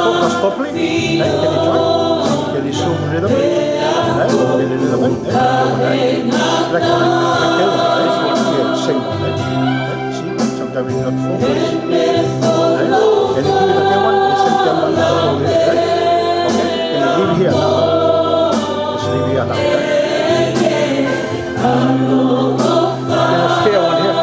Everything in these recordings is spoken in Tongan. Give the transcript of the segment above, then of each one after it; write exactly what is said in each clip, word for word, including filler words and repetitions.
Focus properly. Eh, can you try? Can you zoom a little bit? Eh, can you a little bit? Eh, that one, eh? That one, eh? Yeah, same one, eh? Eh, see, sometimes it's not focus. Eh? Can you do it again one? The same thing one, eh? Okay? Can you leave here now? Just leave here now, eh? There's still one here.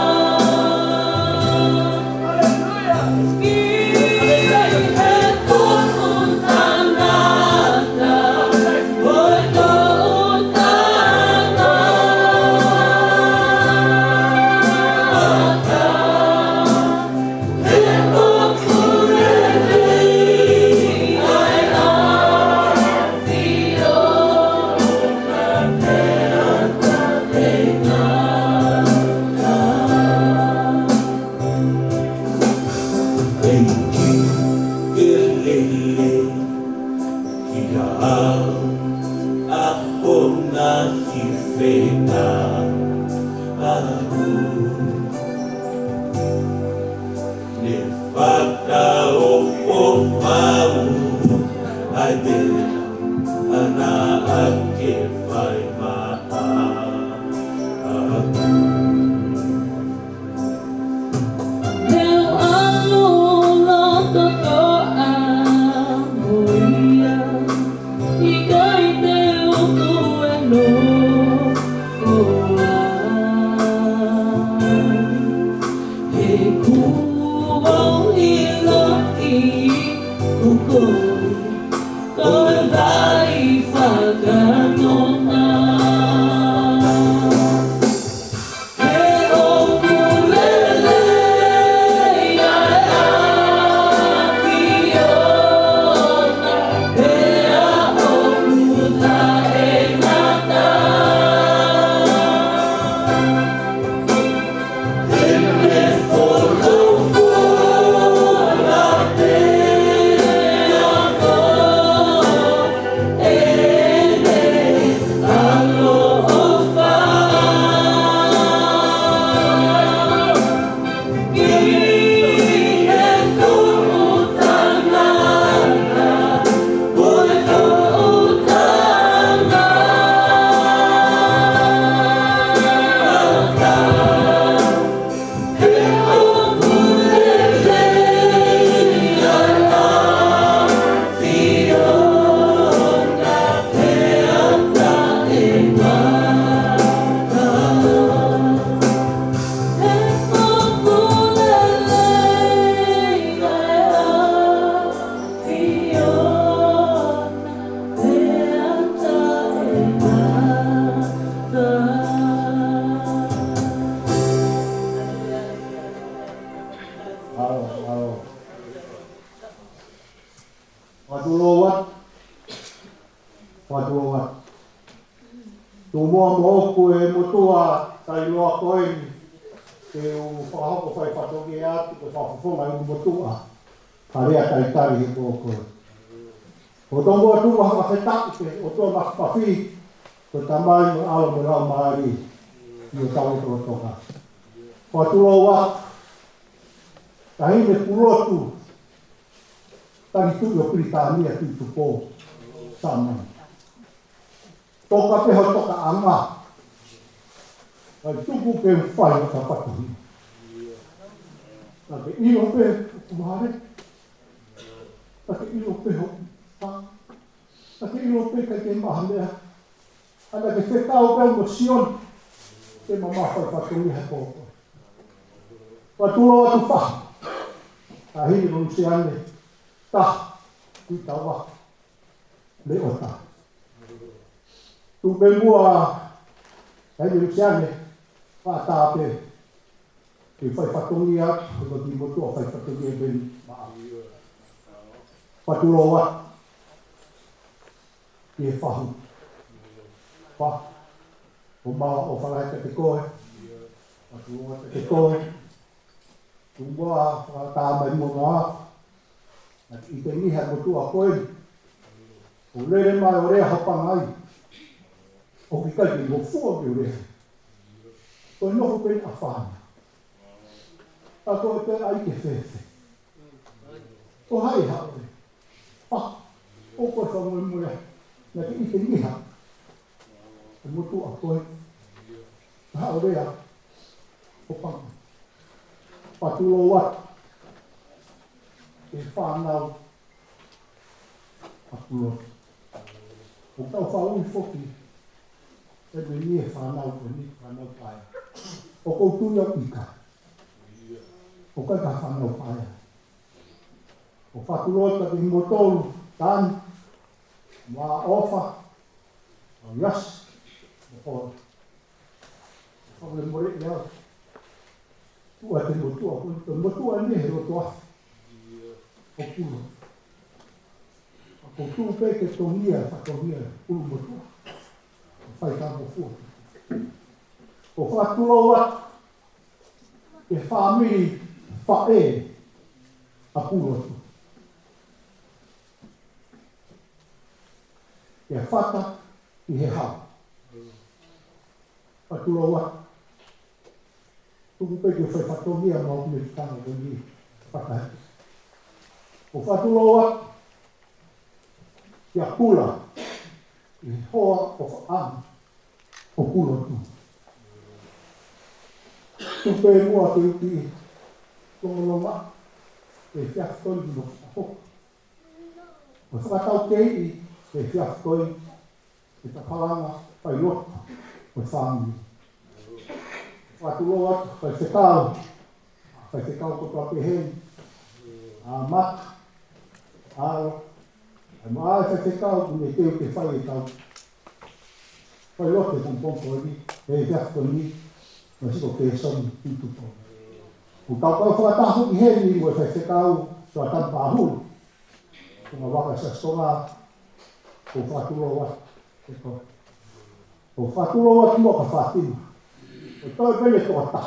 Mālō, mālō. Fakatulou atu. Fakatulou atu. Tuku muʻa moʻoku e motuʻa taliloa ko eni, ke u fakahoko fai fatongia atu, ke fakafofonga e ʻū motuʻa. Ka lea talitali he pō ko eni. Ko e tomuʻa tuku ha fakafetaʻi ki he ʻOtua Māfimafi, ko e Tamai mo e ʻAlo mo e Laumālie, ʻi hotau lotolotonga. Fakatulou atu, Taʻahine Pulotu, Tangituʻi ʻo Pilitānia, Tuʻi Tupou Sāmani. Toka pē ho tokaʻanga, kae tuku ke u fai ho fatongia. Naʻa ke ʻilo pē hoku vale, naʻa ke ʻilo pē hoku fā, naʻa ke ʻilo pē ʻikai ke maʻa ha meʻa, ka naʻa ke fekau pē mo Sione, ke ma maʻu ha fatongia he pō ko eni. Fakatulou atu faha, Taʻahine Lusiane, Taha, Kuitava, Leota. Tuku pē muʻa, Taʻahine Lusiane, fakatā pē, ke fai fatongia, ko e kiʻi motuʻa fai fatongia pē ni. Fakatulou atu ki he fahu. Fahu, ʻo maʻu ʻo falahi kiate koe. Fakatulou atu kiate koe. Tuku muʻa fakatā mai muʻa. Naʻa ke ʻi heni he motuʻa ko eni. ʻO lele mai ʻo lea ho pangai, ʻoku ʻikai ke ngofua ke u lea. Ko e nofo pē ʻa e fānau. ʻA ko e pē ai ke fēfē. Ko hai haʻu ē. ʻA, ʻoku ou fakamolemole. Naʻe ʻikai ke ʻi ai ha. ʻE motuʻa ko ē. Haʻu ē ʻa. ʻO panga. Fakatulou atu. ʻE fānau. ʻA Pulotu. ʻOku tau faʻa ui foki. ʻE meni e fānau ko eni, fānau paea. ʻOku ou tui au ʻikai. ʻOku ʻikai ha fānau paea. ʻOku fakatulou atu kiate kimoutolu, Tani, Maʻofa, ʻo Iasi, mo Hola. Fakamolemole ʻi au. Tuʻa te motuʻa, ko e motuʻa ni he loto afi. ʻO Pulotu. ʻOku ou tui pē ke tongia, fatongia, ʻulu motuʻa. Fai ka mo fua. ʻOku fakatulou atu. Ke fāmili faʻē ʻa Pulotu. Ke fata ʻi he hau. Fakatulou atu. Tuku pē ke fai fatongia mau ki he tanga ko eni. Fata. ʻOku fakatulou atu. Kia Pula. ʻI he hoa ʻofaʻanga. ʻO Pulotu. Tuku pē muʻa ke u kiʻi longolonga. ʻE fiafitoi mo ʻaho. ʻO fakatau kei ʻi he fiafitoi. ʻE tapalanga failotu. ʻO e fāmili. Fakatulou atu, faifekau. Faifekau kotoa pē heni. ʻA Mata. ʻAlo. ʻE maʻa e faifekau, ʻoku ne teu ke fai e kau. Failotu e pongipongi ko eni, e fiafitoi ni, mo siko ke soni tutupo. ʻOku tau kau fakataha foki heni mo e faifekau, Soatani Pahulu. Ko e ngaahi vaka Siasi Tonga, ʻoku fakatulou atu. ʻOku fakatulou atu mo ka Fatima. ʻOku toe pele ko ta.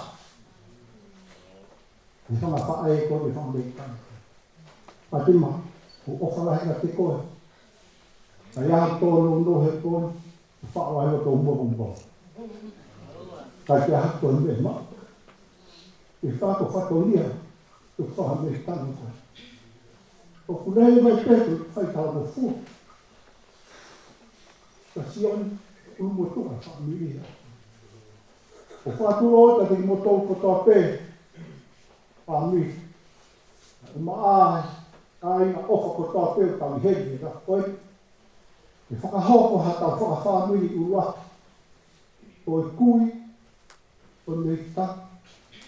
ʻE fanga faʻē ko e fanga Amerikana. Fatima, ʻoku ʻofa lahi kiate koe. Ka ʻi ai ha tōnounou he pō ni, ʻe faʻo ai loto mo ko mo. Ka ke aha ko e meʻa maʻu. ʻE fai ko e fatongia, ʻe fai ha meʻa tano ko. ʻOku lele mai pē ko e fai talangofua. Ka Sione, ʻulu motuʻa fāmili ia. ʻOku fakatulou atu kiate kimoutolu kotoa pē. Fāmili. ʻE maʻa, kāinga ʻofa kotoa pē ʻoku tau ʻi heni he taʻu ko eni. ʻE fakahoko ha tau fakafāmili ʻuluaki. Ko e kui, ko e meʻa,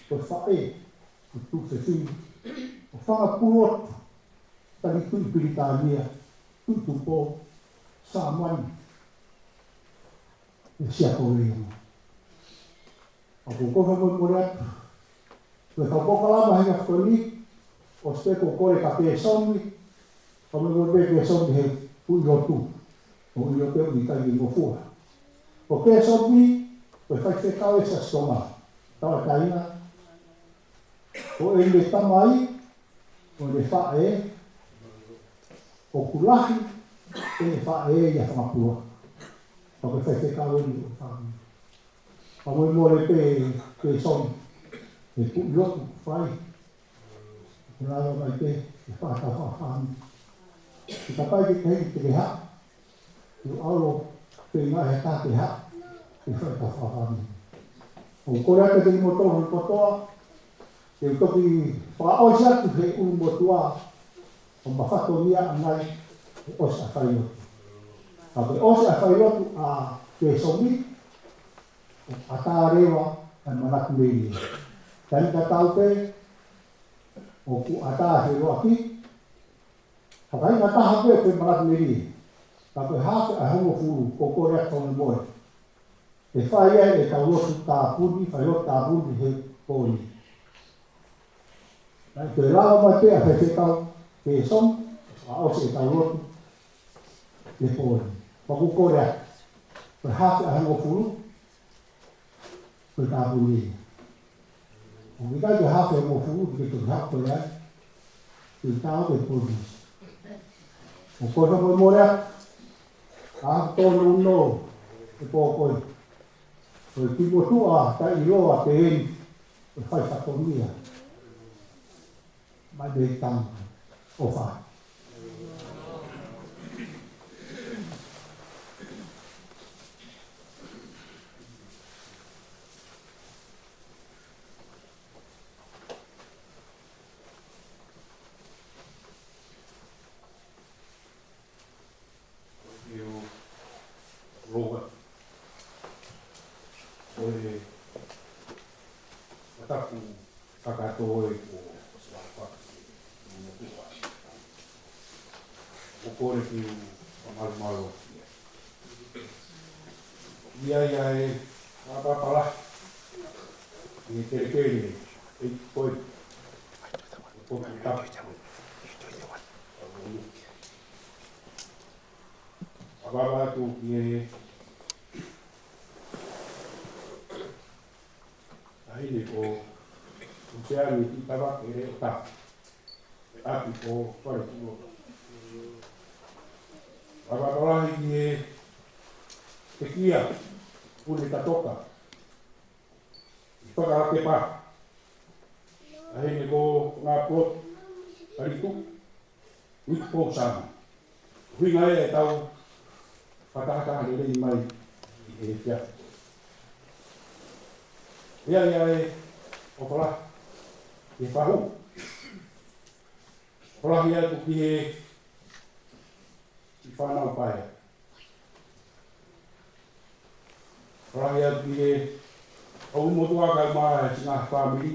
ko e faʻē, ko e tuofefine, ko e fanga Pulotu, tali tuʻi Pilitānia, tuʻi Tupou, Sāmani, ʻe Siakoveia. ʻOku ou fakamolemole atu. Ko e kau polokalama he efiafi ni, ʻosi pē ko e kole ka Kēsoni, ka mo e kole pē Kēsoni he Puʻilotu. ʻOku ʻiloa pē ʻoku ʻikai ke ngofua. Ko Kēsoni, ko e faifekau e Siasi Tonga. Tauʻatāina, ko ʻene tamai, ko ʻene faʻē, ʻoku lahi ʻene faʻē ʻi he fanga Pula. Ka ko e faifekau eni ʻo e fāmili. Ka mo e mole pē, pē Soni, he Puʻilotu fai. Ko e lava mai pē, he fai ka fāfāmili. He ka pai ke kehe te ke haʻu. Ke ʻalu pē ngaahi he taha ke haʻu, ke fai ka fāfāmili. ʻOku ou kole atu kiate kimoutolu kotoa, ke u toki fakaʻosi atu he ʻulu motuʻa, ʻo ma fatongia ʻanai, ʻe ʻosi ʻa e failotu. Ka ko e ʻosi ʻa e failotu ʻa Kēsoni, ʻoku ʻatā leva ʻa e manatu melie. Taimi tatau pē, ʻoku ʻatā he loaki, ka ko e taha pē ʻoku manatu melie. Ka ko e hafe ʻa e hongofulu, ʻoku ou kole atu mo e. ʻE fai ai ʻetau lotu tāpuni, fai lotu tāpuni he pō ni. Naʻe toe lava mai pē ʻa e faifekau Kēsoni, fakaʻosi ʻetau lotu he pō ni. Pea ʻoku ou kole atu. Ko e hafe ʻa e hongofulu, ko e tāpuni. ʻOku ʻikai ke hafe hongofulu, ke toe hafe ko e ai. Ke tau ke pō ni. ʻOku ou fakamolemole atu. ʻA tōnounou he pō ko ē. Ko e kiʻi motuʻa taʻeʻiloa pē eni, ʻo fai fatongia. Mai pē tama. ʻOfa. Ko e ʻofa ko e mataku kakato ē ko e ʻofa. ʻOku kole ke u fakamalumalu ʻia ia ʻa e papapala ʻi he kelekele ʻe ko e ko e tapu. Papapala atu ki he taʻahine ko Luseane Tavake Leota, ʻapi ko Faletuʻuloto. Papapala atu ki he pekia Pule Tatoka, ʻi Fakalakepa, taʻahine ko Ngāpulotu Kalituʻu, Uikipousama. ʻUhinga ia ʻetau fakatahataha lelei mai ʻi he efiafi. ʻIa, ʻia ʻe ʻofa lahi ki he fahu. ʻOfa lahi atu ki he kiʻi fānau paea. ʻOfa lahi atu ki he ʻulumotuʻa kae ʻumaʻā e ngaahi fāmili.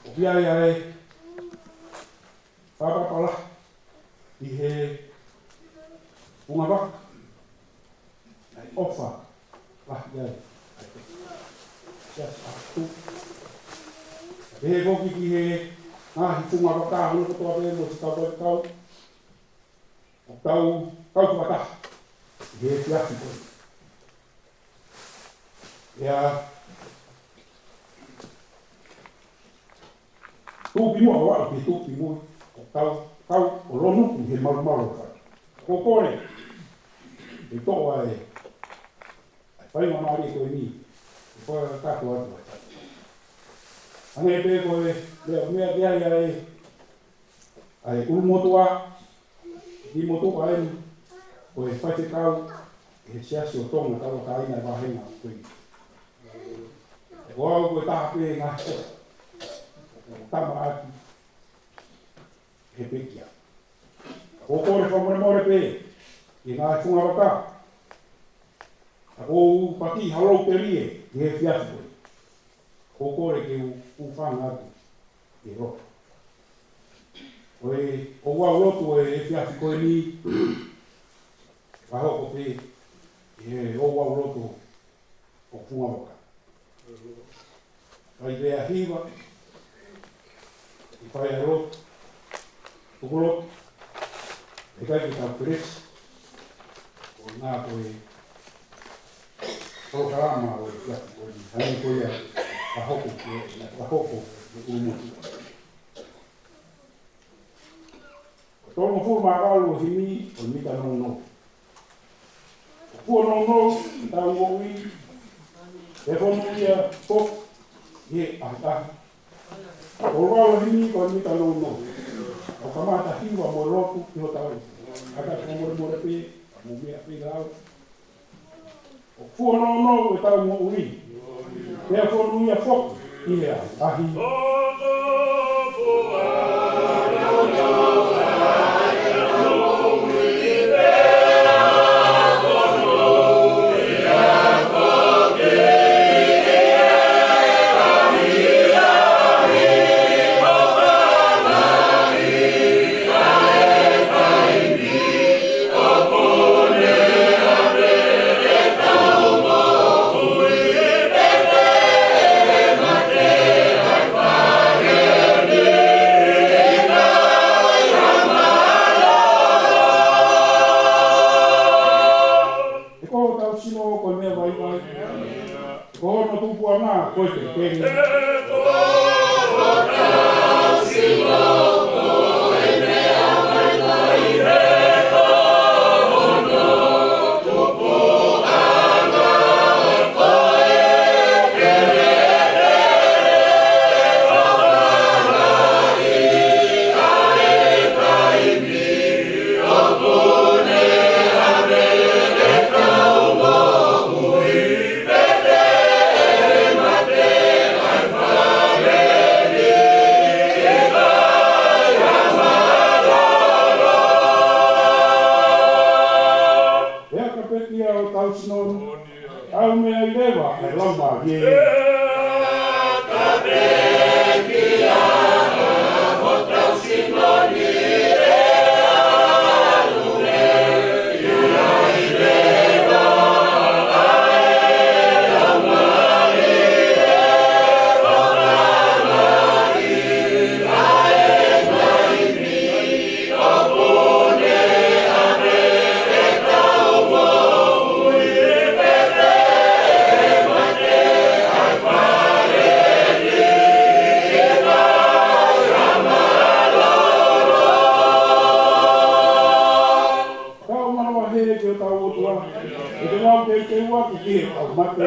ʻOku ʻi ai ʻa e papapala ʻi he ʻulungaanga. ʻOfa lahi atu. Siasi ʻAhotu. Pehē foki ki he ngaahi funga vaka hono kotoa pē mo e kau faifekau ʻoku tau kau fakataha ʻi he efiafi ko eni. ʻIa, tuʻukimuʻa ʻo aʻu ki he tuʻukimuʻa, ʻoku tau kau ʻo lonu ʻi he malumalu ʻo fai. ʻOku kole ke toʻo ʻa e ʻa e faingamālie ko eni, ʻo fakakakato atu ai. Hangē pē ko e meʻa, meʻa ki ai ʻa e, ʻa e ʻulumotuʻa, ʻulumotuʻa eni, ko e faifekau ʻi he Siasi ʻo Tonga Tauʻatāina ʻi he vāhenga ko eni. Ko au ko e taha pē ngaahi ʻofa ʻoku tamaʻaki he pekia. ʻOku ou kole fakamolemole pē ki he ngaahi funga vaka. Ka ʻoku ou paki ha lou pelie ʻi he efiafi ko eni. ʻOku ou kole ke u, u hūfanga atu ʻi he lotu. Ko e ouau lotu ʻo e efiafi ko eni, fakahoko pē ʻi he ouau lotu ʻo e funga vaka. Fai pē ʻa e hiva, ʻi fai ʻa e lotu, tuku lotu, ʻe ʻikai ke tau kelesi, ʻo ngā ko e polokalama ʻo e efiafi ko eni, hangē ko ia ka hoko ki, ka hoko ʻi ʻUlumotuʻa. Ko e tolungofulu mā valu ʻo e himi ko e Mita Nounou. ʻOku fuʻu nounou ʻetau moʻui, pea fonu ia foki ʻi he ʻahiʻahi. ʻOku valu ʻo e himi ko e Mita Nounou. ʻOku kamata hiva mo e lotu ki hotau ʻEiki. Ka tau fakamolemole pē, ka mou meʻa pē lau. ʻOku fuʻu nounou ʻetau moʻui, pea fonu ia foki ʻi he ʻahiʻahi. He ko hotau sino ko e meʻa vaivai. He ko hono tupuʻanga ko e kelekele. Lama ye. Tau manavahē ki hotau ʻOtua, ʻi he ngāue teuteu atu ki heʻetau mate.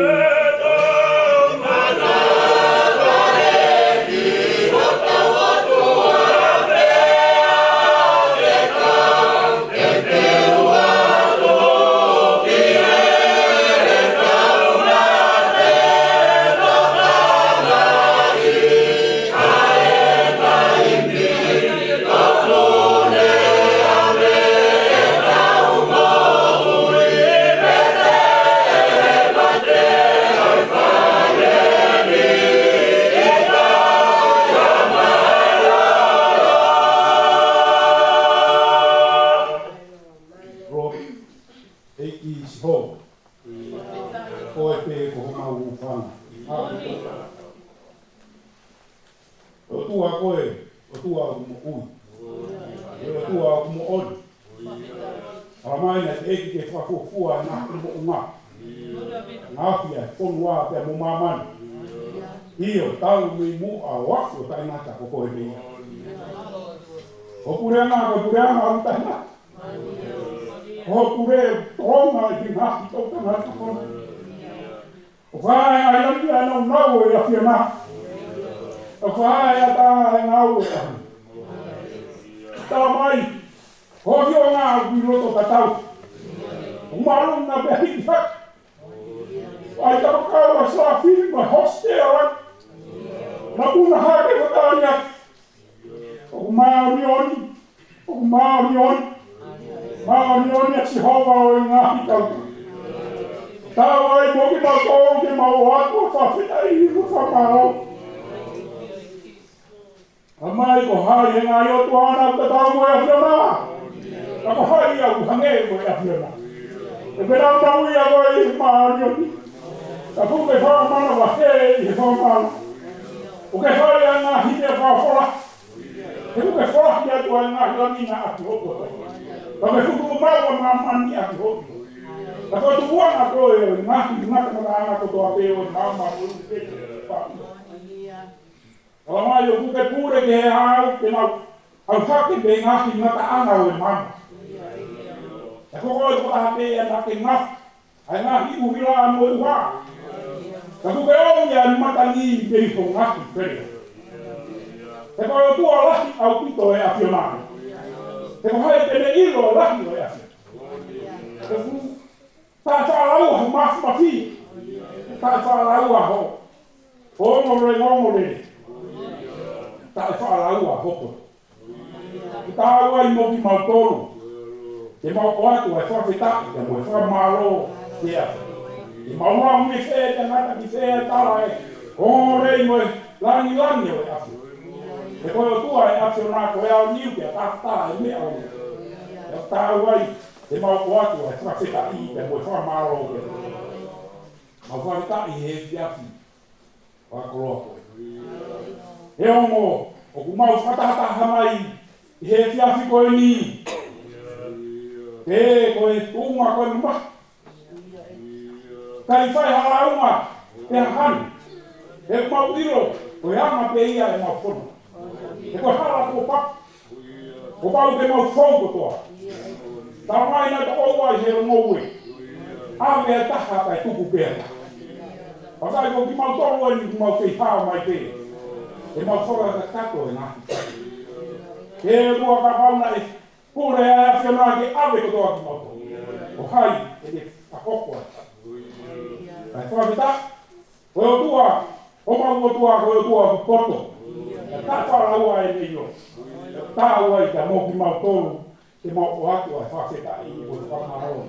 ʻEiki Sihova, ko koe pē ko homau hūfanga. ʻOtua koe, ʻOtua ʻoku moʻui. ʻOtua ʻoku moʻoni. Talamai naʻe teʻeki ke fakafuofua ʻa e ngaahi moʻunga, ngaahi ʻa e fonua pea mo māmani. ʻIo, talu mei muʻa ʻo aʻu ʻo taʻengata ko koe pē ia. Ko e puleʻanga, ko e puleʻanga ʻoku taʻengata. Ko e pule ʻoku tōʻonga ʻi he ngaahi toʻutangata ko eni. ʻOku ʻi ai ʻa e ʻapi ʻa e nāunau ʻo e ʻAfiona. ʻOku ʻi ai ʻa e taʻengata ʻo e ʻaho. Talamai, ko e ʻafioʻanga ʻoku ʻi loto tatau. ʻOku māʻolunga pea hiki hake. ʻA e kapakau ʻa e sāfili mo e hositela. Naʻa ku na hake ko talia. ʻOku māʻoniʻoni, ʻoku māʻoniʻoni, māʻoniʻoni ʻa Sihova ʻo e ngaahi tau. Tau ai mo kimautolu ke mau ʻoatu ʻa e fakafetaʻi mo e fakamālō. Talamai ko hai he ngaahi ʻotua ʻoku tatau mo e ʻAfiona? Ka ko hai ia ʻoku hangē ko e ʻAfiona? ʻOku ke nāunauʻia koe ʻi he māʻoniʻoni. Ka ʻoku ke fakamanavahē ʻi he fakamālō. ʻOku ke fai ʻa e ngaahi meʻa fakafola. He ʻoku ke folahi atu ʻa e ngaahi langi ʻaki hoku ʻofa. Ka ke futu maʻu ʻa māmani ʻaki hoku. Ka ko e tupuʻanga koe ʻo e ngaahi ngataʻanga kotoa pē ʻo e maama ʻo e pē. Talamai ʻoku ke pule ki he ʻao ke nau ʻauhake pē ngaahi ngataʻanga ʻo e maama. He ko koe ko e taha pē ia naʻa ke ngaohi ʻa e ngaahi ʻuhila mo e ʻuha. Ka ʻoku ke ʻomi ʻa e matangi mei ho ngaahi pele. He ko e ʻOtua lahi ʻaupito ʻa e ʻAfiona. He ko hai te ne ʻilo ʻa e lahi ʻo e ʻAfiona? He ʻoku taʻefaʻalaua ho mafimafi. Taʻefaʻalaua ho, ho ongoongolelei. Taʻefaʻalaua ho poto. Ke tau ai mo kimautolu. Ke mau ʻoatu ʻa e fakafetaʻi, ke mau fakamālō ki he ʻAfiona. Ke mau lau mei fē, tangata ki fē, tala ʻe, ʻo lei mo e langilangi ʻo e ʻAfiona. He ko e ʻOtua ʻa e ʻAfiona ko e ʻaoniu ke tafataha ʻi he meʻa ʻo. Ke tau ai, ke mau ʻoatu ʻa e fakafetaʻi, ke mau fakamālō ki he ʻAfiona. Mau fakafetaʻi he efiafi. Fakakoloa koe. He ongo, ʻoku mau fakatahataha mai ʻi he efiafi ko eni. Pea ko e tuʻunga ko e mamahi. Kae fai ha lāunga, pea hanu. He ʻoku mau ʻilo, ko e anga pē ia ʻemau fono. He ko e hala kuo paku. Kuo pau ke mau fou kotoa. Talamai naʻe toʻo ʻa e ngoue. ʻAve ʻa e taha kae tuku pē ʻa e taha. Pea ko kimautolu eni ʻoku mau kei hao mai pē. Ke mau fakakakato ʻa e ngaahi. Ke lua kapau naʻe pule ʻa e ʻAfiona ke ʻave kotoa kimautolu. Ko hai, ʻe ke fakahoko ʻa e. Kae fakafetaʻi. Ko e ʻOtua, ko homau ʻOtua, ko e ʻOtua ʻoku poto. Ka faʻalaua ʻene ʻilo. Tau ai ka mo kimautolu, ke mau ʻoatu ʻa e fakafetaʻi mo e fakamālō.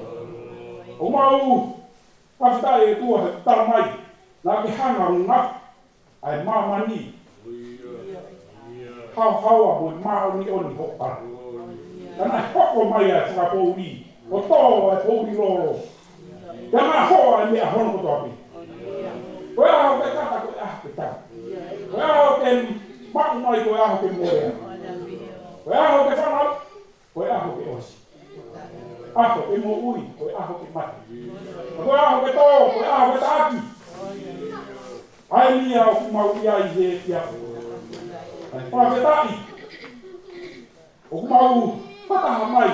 ʻOku mau fakafetaʻi ʻe ʻOtua he talamai. Naʻa ke hanga ʻo ngaohi ʻa e māmani haohaoa mo e māʻoniʻoni hoʻo pala. Ka naʻe hoko mai ʻa e fakapoʻuli ʻo tō ʻa e poʻuli lōlō. Pea naʻa hoʻo ʻa e meʻa hono kotoa pē. Ko e ʻaho ke kata, ko e ʻaho ke tau. Ko e ʻaho ke maʻu mai, ko e ʻaho ke mole. Ko e ʻaho ke fanau, ko e ʻaho ke ʻosi. ʻAho ke moʻui, ko e ʻaho ke mate. Ko e ʻaho ke tō, ko e ʻaho ke taʻaki. ʻA ia ʻoku mau ʻi ai he efiafi. ʻA e fakafetaʻi ʻoku mau fakahā mai.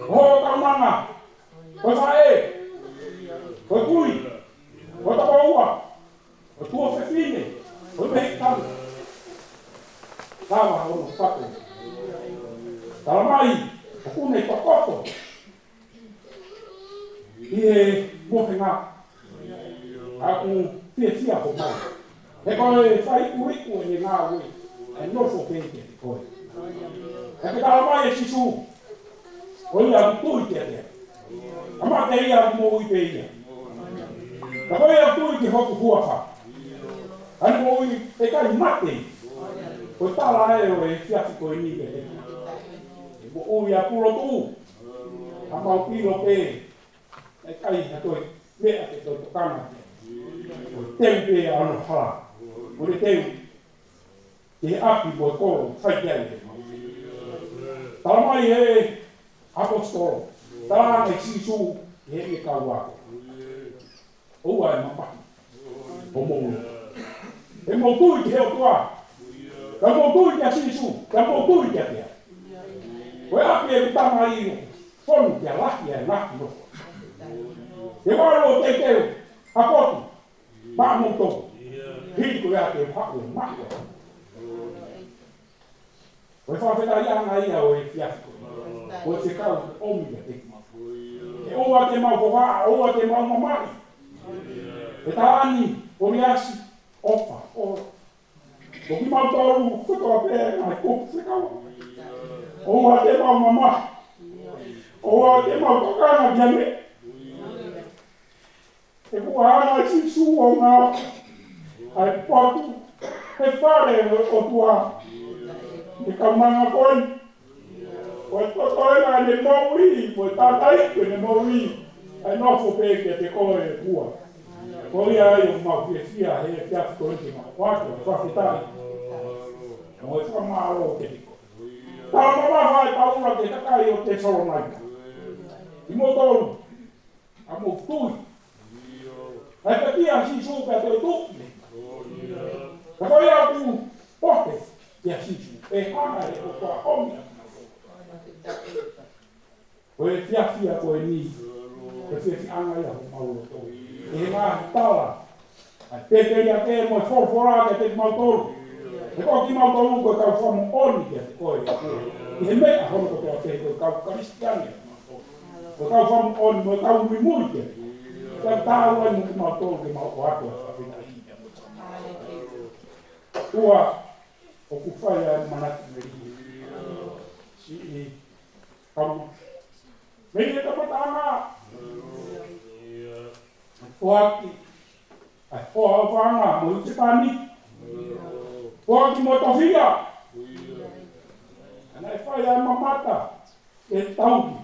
Ko hoʻo kaunanga, ko e faʻē, ko e kui, ko e tokoua, ko e tuofefine, ko e mehikitanga. Lava hono fato. Tala mai ʻoku ne tokoto ʻi he mohenga. ʻOku fiefia homau. He ko e fai ʻuliʻu ʻene ngāue, ʻe nofo pē kiate koe. He ko e tala mai ʻe Sīsū, ko ia ʻoku tui kiate au, ʻe mate ia, ʻe moʻui pē ia. Ka ko ia ʻoku tui ki hoku huafa, ʻe moʻui, ʻe ʻikai mate. Ko e tala ē ʻo e efiafi ko eni kiate koe. ʻE moʻui ʻa Pulotu, ka mau ʻilo pē, ʻe ʻikai ha toe meʻa ke toe tokanga ki ai. Ko e teu pē ʻa hono hala. Ko e teu ki he ʻapi mo e kolo, fai ki ai. Tala mai ʻe he ʻaposetolo, tala ange ʻe Sīsū ki heʻene kau ako, ʻoua ʻe mamahi homou loto. ʻE mou tui ki he ʻOtua. Ka mou tui kia Sīsū, ka mou tui kiate au. Ko e ʻapi ʻeku Tamai ʻoku fonu ke lahi ai ʻa e ngaahi nofo. Ke valu ʻo teuteu ʻa potu maʻamoutolu. Hili ko ia te u haʻu ʻo maʻu. Ko e fakafetaʻiʻanga ia ʻo e efiafi ko eni. Ko e fekau ʻomi kiate kimautolu. ʻE ʻoua te mau hohaʻa, ʻoua te mau mamahi. ʻE Taʻani, Koliasi, ʻOfa, ʻo ko kimautolu kotoa pē ʻa e kupu fekau. ʻOua te mau mamahi. ʻOua te mau tokanga ki ha meʻa. ʻE fuʻu hanga ʻe Sīsū ʻo ngaohi ʻa e potu he fale ʻo e ʻOtua. He kaunanga ko eni, ko e toto ena ʻene moʻui, ko e tataʻi ko ʻene moʻui, ʻa e nofo pē kiate koe ʻe ʻOtua. Ko ia ai ʻoku mau fiefia he efiafi ko eni ke mau ʻoatu ʻa e fakafetaʻi mo e fakamālō kiate koe. Tala mai ʻe Paula ki he kakai ʻo Tesalonaika, kimoutolu ʻa mou tui. ʻA e pekia ʻa Sīsū pea toetuʻu. Ka ko ia ʻoku pohe kia Sīsū, ʻe hanga ʻe he ʻOtua ʻo ʻomi ʻa kinautolu. Ko e efiafi ko eni, ko e efiafiʻanga ia homau loto. ʻI he ngaahi tala ʻa e pēpeli ake mo e folofola kiate kimautolu. He ko kimautolu ko e kau fakamoʻoni kiate koe. ʻI he meʻa hono kotoa pē ko e kau Kalisitiane kimautolu. Ko e kau fakamoʻoni mo e kau muimui kiate koe. Pea tau ai mo kimautolu ke mau ʻoatu ʻa e fakafetaʻi. ʻOtua, ʻoku fai ʻa e manatu mei he siʻi kaunanga. Mei he kamataʻanga. Foaki ʻa e hoa ʻo Tonga mo Husepāniti. Foaki mo Tofia. Naʻe fai ʻa e mamata ke tauhi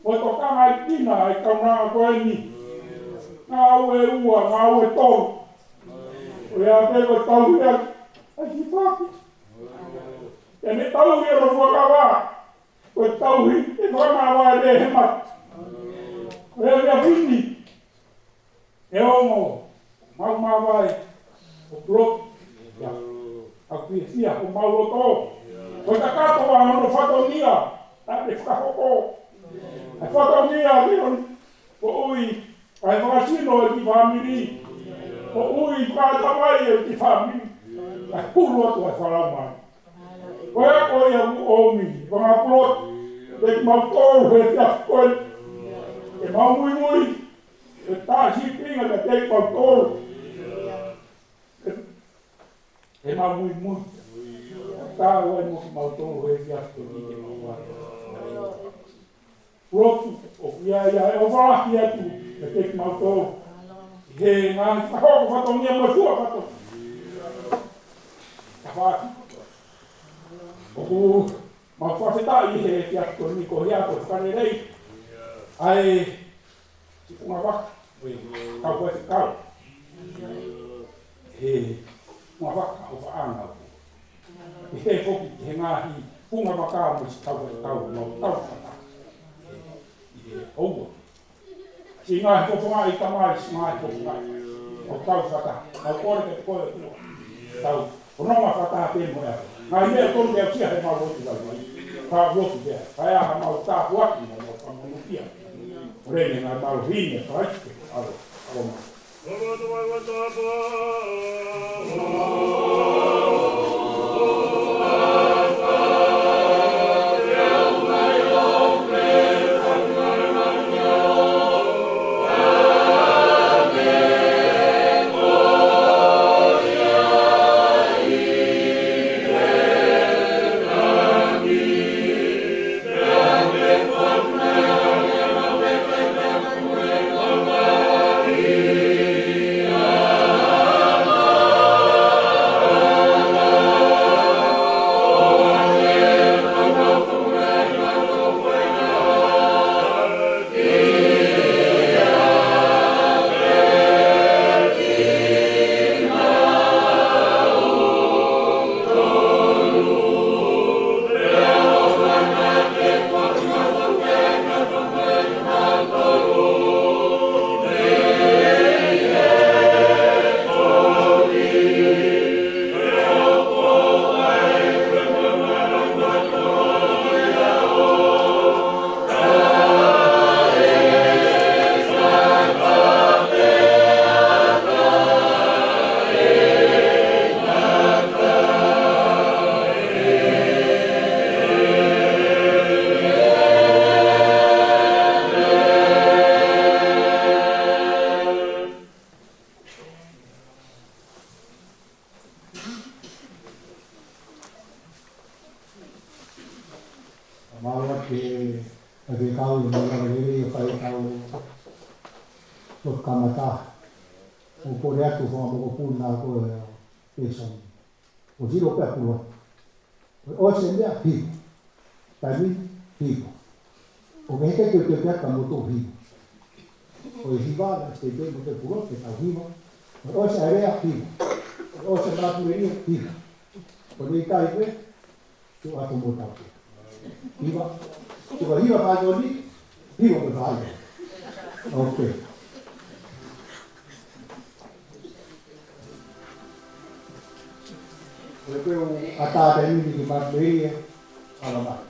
mo e tokanga ʻa e kina ʻa e kaunanga ko eni. Ngāue ʻe ua, ngāue ʻe tolu. ʻO ia pē ko e tauhi ʻa e siʻi foaki. Pea ne tauhi ʻa e fuakava. Ko e tauhi ʻe fakamāvae he mate. Ko e efiafi ni, ʻe ongo mau māvae ʻo Pulotu. ʻOku fiefia homau loto. Ko e kakato ʻa hono fatongia naʻa ne fakahoko. ʻA e fatongia ʻa e moʻui ʻa e fakasino ʻa e kiʻi fāmili. Moʻui fakaʻatā mai ʻa e kiʻi fāmili. ʻA e hulu atu ʻa e fakalaumālie. Ko ia ko ia ʻoku ʻomi, fanga Pulotu, kiate kimautolu he efiafi ko eni. Ke mau muimui, ke tā sīpinga kiate kimautolu. Ke mau muimui. Tau ai mo kimautolu he efiafi ko eni ke mau ʻoatu. Pulotu, ʻoku ʻi ai ʻa e ʻofa lahi atu kiate kimautolu. he ngaahi fakahoko fatongia mo e fua fatongia. Ka fāki. ʻOku mau fakafetaʻi he efiafi ko eni ko ia ko e fakalelei ʻa e siʻi funga vaka ʻo e kau faifekau. He funga vaka ʻofaʻanga ʻoku ʻi he foki ki he ngaahi funga vaka mo e siʻi kau faifekau mo e kau fata. ʻI he ʻoua. Siʻi ngaahi fofonga ʻi tamai, siʻi ngaahi fofonga ʻi ʻo kau fata. Mau kole ke te koe ʻOtua. Tau, ko nonga fata pē mo ea. Ngaahi meʻa tonu ke aʻusia he mau lotu vaivai. Ka lotu pea. Ka ea ha mau tāpuaki mo mau fakamonukia. ʻO lele ngaahi mau hine, Kalaisi, ʻalo, ʻalo mau. Mālō ʻaupito, ʻa e kau i mālō lelei ʻo fai ʻetau lotu kamata. ʻOku kole atu fua mokopuna ko e pēsoni. ʻO sio pē ʻa Pulotu. ʻOsi e meʻa hiva. Taimi hiva. ʻO ke heke ke te pea ka moto hiva. ʻO e hiva la te te mo te Pulotu ke tau hiva. ʻOsi e lea hiva. ʻOsi e mātuʻelia hiva. ʻO nei tai koe, tu atu mo tau. Hiva. Tu ka hiva fai ko ni, hiva mo fai. Ok. Ko e pē ʻoku ʻatā taimi ni ki mātuʻelia, ala mai.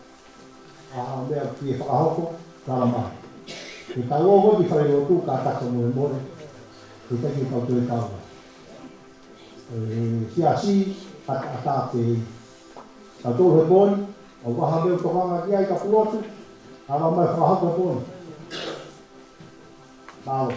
ʻA, ʻa meʻa ki he fakahoko, ala mai. Ke tau ō ko ē ki fale lotu ka tata mo e mole, ke taki kau toe tau. E, siasi, ʻatā, ʻatā ke tau tō he pō ni, ʻo vaha meʻa ʻoku tokanga ki ai ka Pulotu, ala mai fakahoko he pō ni. Mālō.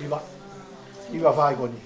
ʻIva, ʻiva fai ko eni.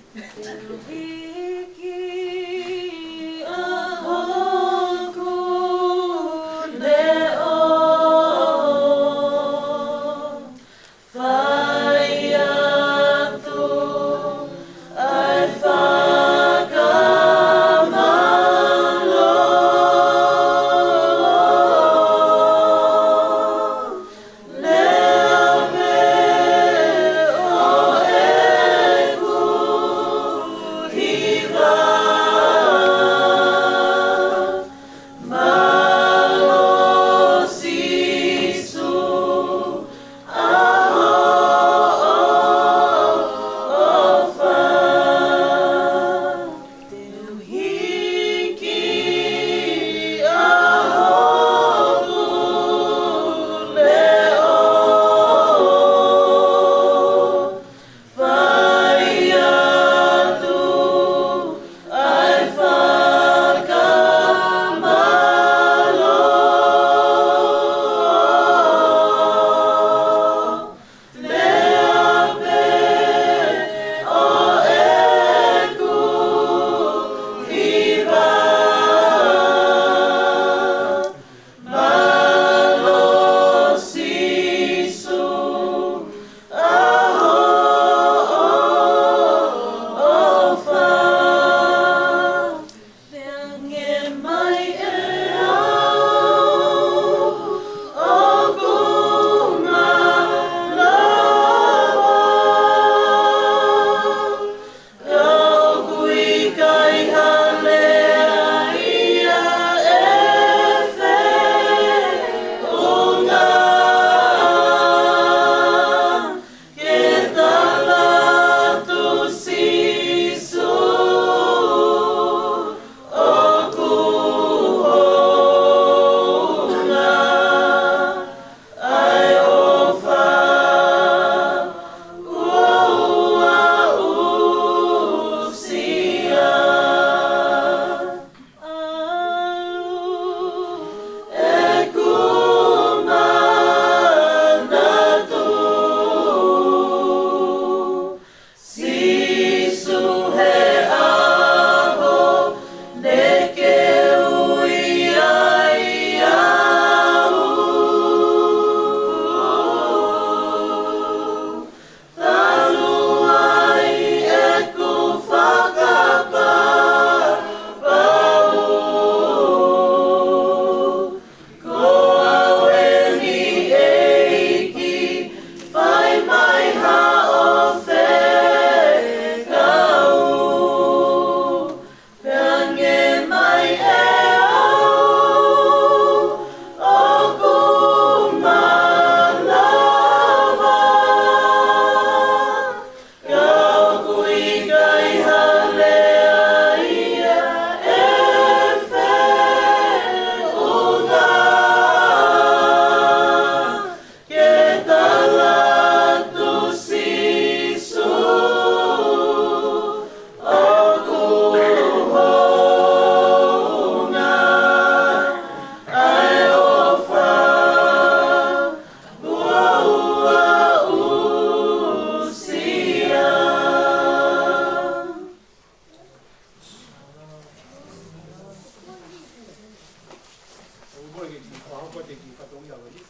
Ko e kiʻi fakahoko atu e kiʻi fatongia ko eni.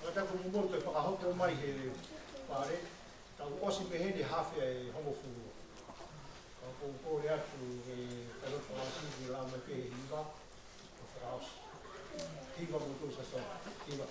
Ka tau kumi muʻa ke fakahoko mai he fale, tau ʻosi pē heni hafe ʻe hongofulu. Ka ʻoku ou kole atu e kau fakaʻosi ke lau mai pē he hiva, ʻo fakaʻosi. Hiva mo tusa so. Hiva.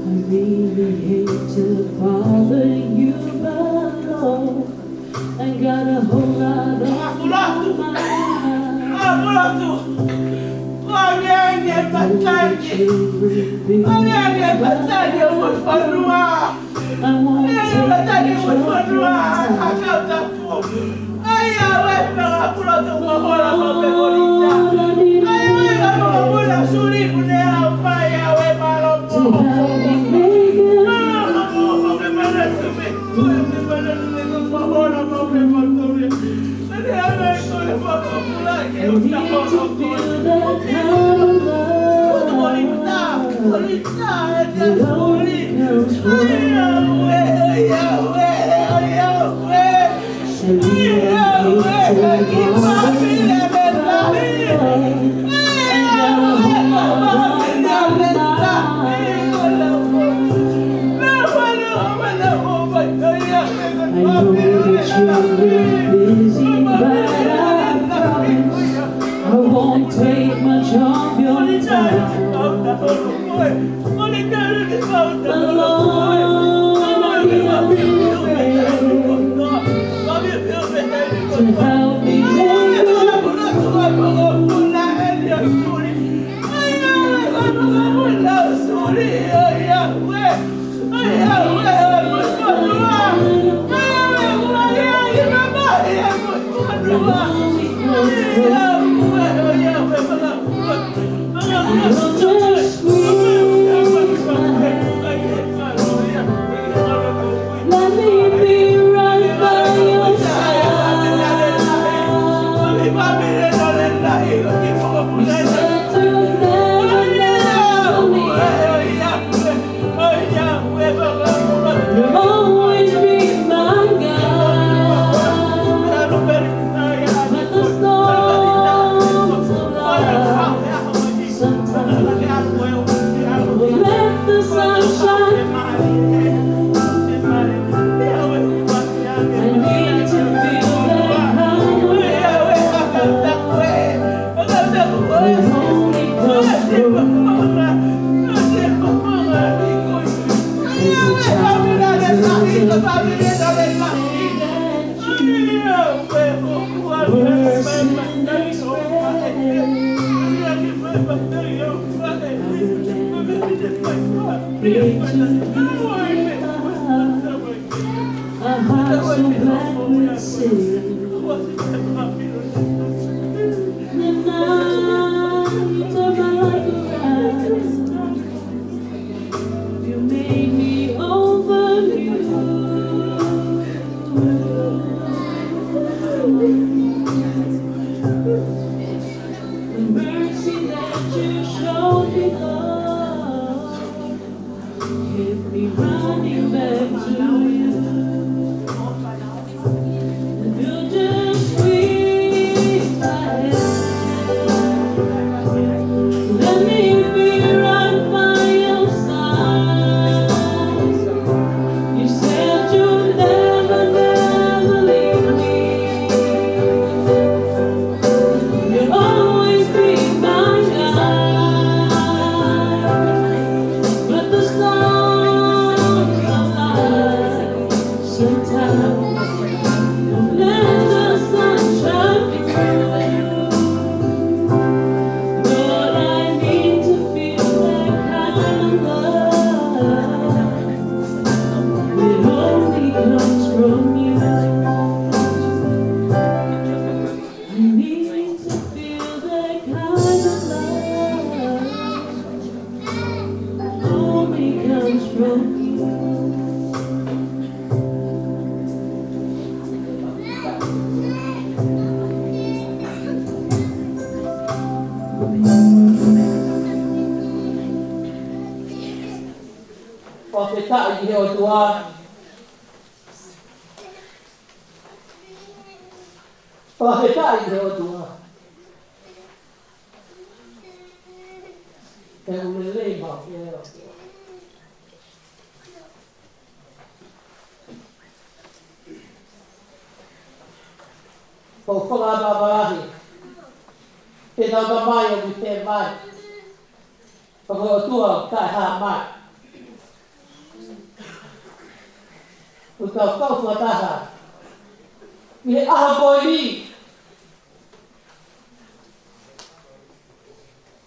I really hate to bother you, but Lord, I got a whole lot on my mind. Akulatu! Akulatu! Ko ange ange patani! Ko ange ange patani ʻo e fonua! I won't take much of your time. I need to feel that kind of love. I know that you're busy, but I promise I won't take much of your time. Lord, you have been there to help me make it. Let me be right by your side. You said you'll never leave me. You'll always be my God. When the storms of life sometimes will let the sunshine in. I need to feel that power. It only comes from is the child who loves you. Worship and praise. I will never be too far. A heart so glad will sing. The night of my life arrives. You made me over you. The mercy that you showed me, Lord. Fakafetaʻi ki he ʻOtua. Fakafetaʻi ki he ʻOtua. He ʻoku lelei maʻu pē ʻa e ʻOtua. Ko e fakapapālangi ke tau tamai ʻoku te mai. Ko e ʻOtua ʻoku taʻehāmai. ʻOku tau kau fakataha ʻi he ʻaho ko eni.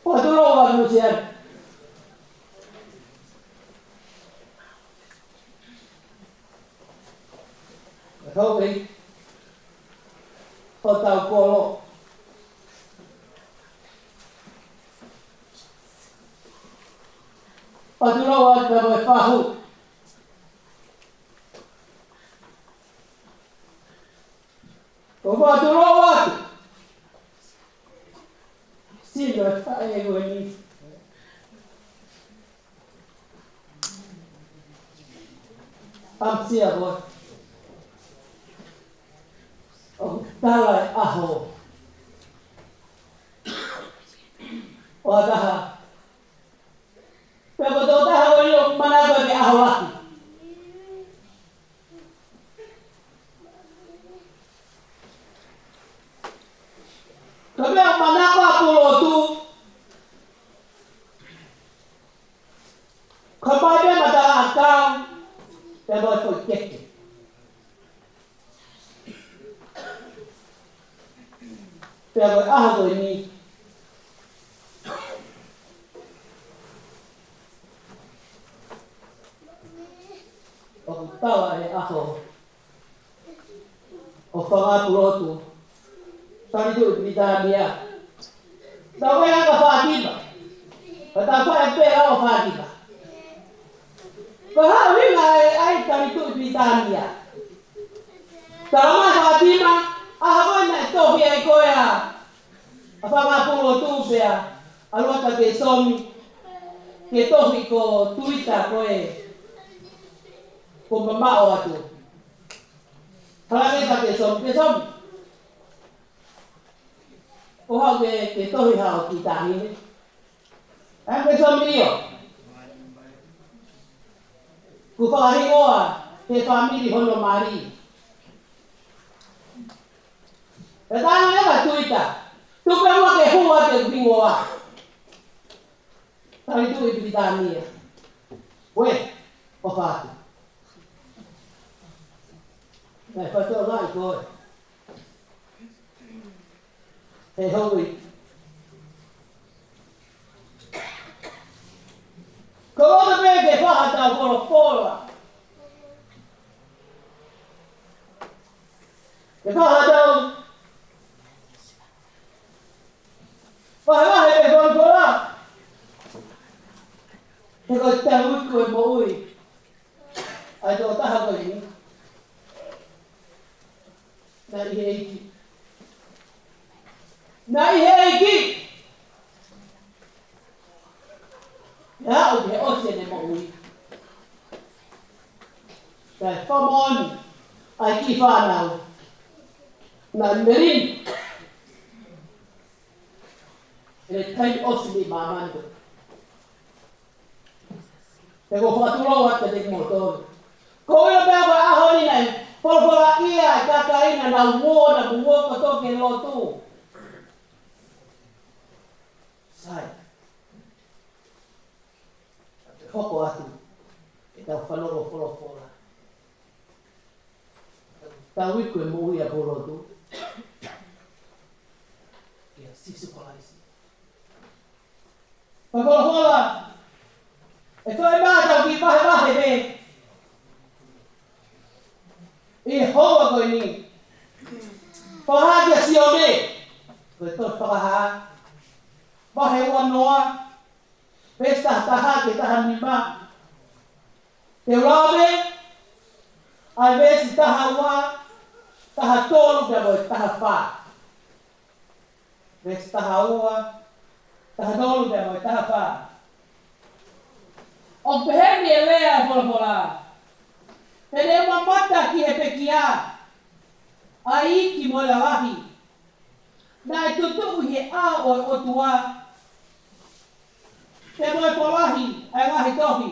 Fakatulou atu Lusiana. Houʻeiki, hotau kolo. Fakatulou atu mo e fahu. ʻOku fakatulou atu. Sino e faʻē ko eni. ʻAmusia koe. ʻOku tala e ʻaho ʻo ha taha. Pea ko e tokotaha ko eni ʻoku manako ki he ʻaho lahi. Ko e meʻa ʻoku manako ʻa Pulotu, ko e maʻu pē matala ʻakau, pea mo e foʻi keke. Pea ko e ʻaho ko eni, ʻoku tala e ʻaho ʻo e fanga Pulotu, Tali Tuʻi Pilitānia. Tau ʻai ʻa Fātima. Ka tau fai pē ʻa Fātima. Ko e hā e ʻuhinga ʻa e Tali Tuʻi Pilitānia? Tala mai ʻe Fātima, ʻaho ko ē naʻe tohi ai ko ē ʻa e fanga Pulotu pea ʻalu atu ʻa Kesomi ke tohi ko e tuita ko ē kuo mamaʻo atu. Hala ke ka Kesomi, Kesomi. ʻO haʻu ke, ke tohi haʻo kiʻi taʻahine. ʻAi Kesomi ʻio. Kuo fakahingoa he fāmili hono mali. Pea tala ange ʻe he tuita, tuku pē muʻa ke hū atu e hingoa. Tali Tuʻi Pilitānia. Uē, ʻofa atu. Naʻe fakatokangaʻi koe. He houʻeiki, ko e ʻofa pē ke fai haʻatau folofola. Ke fai haʻatau vahevahe pē folofola. He ko e tau iku e moʻui ʻa e tokotaha ko eni. Naʻe ʻi he ʻEiki. Naʻe ʻi he ʻEiki. Naʻe aʻu ki he ʻosi ʻene moʻui. Naʻe fakamoʻoni ʻa e kiʻi fānau. Naʻe melino ʻene taimi ʻosi ʻi māmani. Pea ʻoku ou fakatulou atu kiate kimoutolu. Ko ia pea ko e ʻaho ni naʻe folofolaʻia e kakai naʻa nau ō, naʻa nau ō kotoa ki he lotu. Sai. Te hoko atu ʻetau fanongo folofola. Tau iku e moʻui ʻa Pulotu kia Sīsū Kalaisi. Fakafolofola, ʻe fai mai ʻetau kiʻi vahevahe pē ʻi he houa ko eni. Fakahā kia Sione, ko e tohi Fakahā, vahe uanoa, veesi taha taha ki he taha nima. Te u lau pē ʻa e veesi taha ua, taha tolu pea mo e taha fā. Veesi taha ua, taha tolu pea mo e taha fā. ʻOku peheni e lea ʻa e folofola: Pea ne u mamata ki he pekia ʻa e iiki mo e lalahi, naʻe tutuʻu ʻi he ʻao ʻo e ʻOtua, pea mo e folahi ʻa e ngaahi tohi,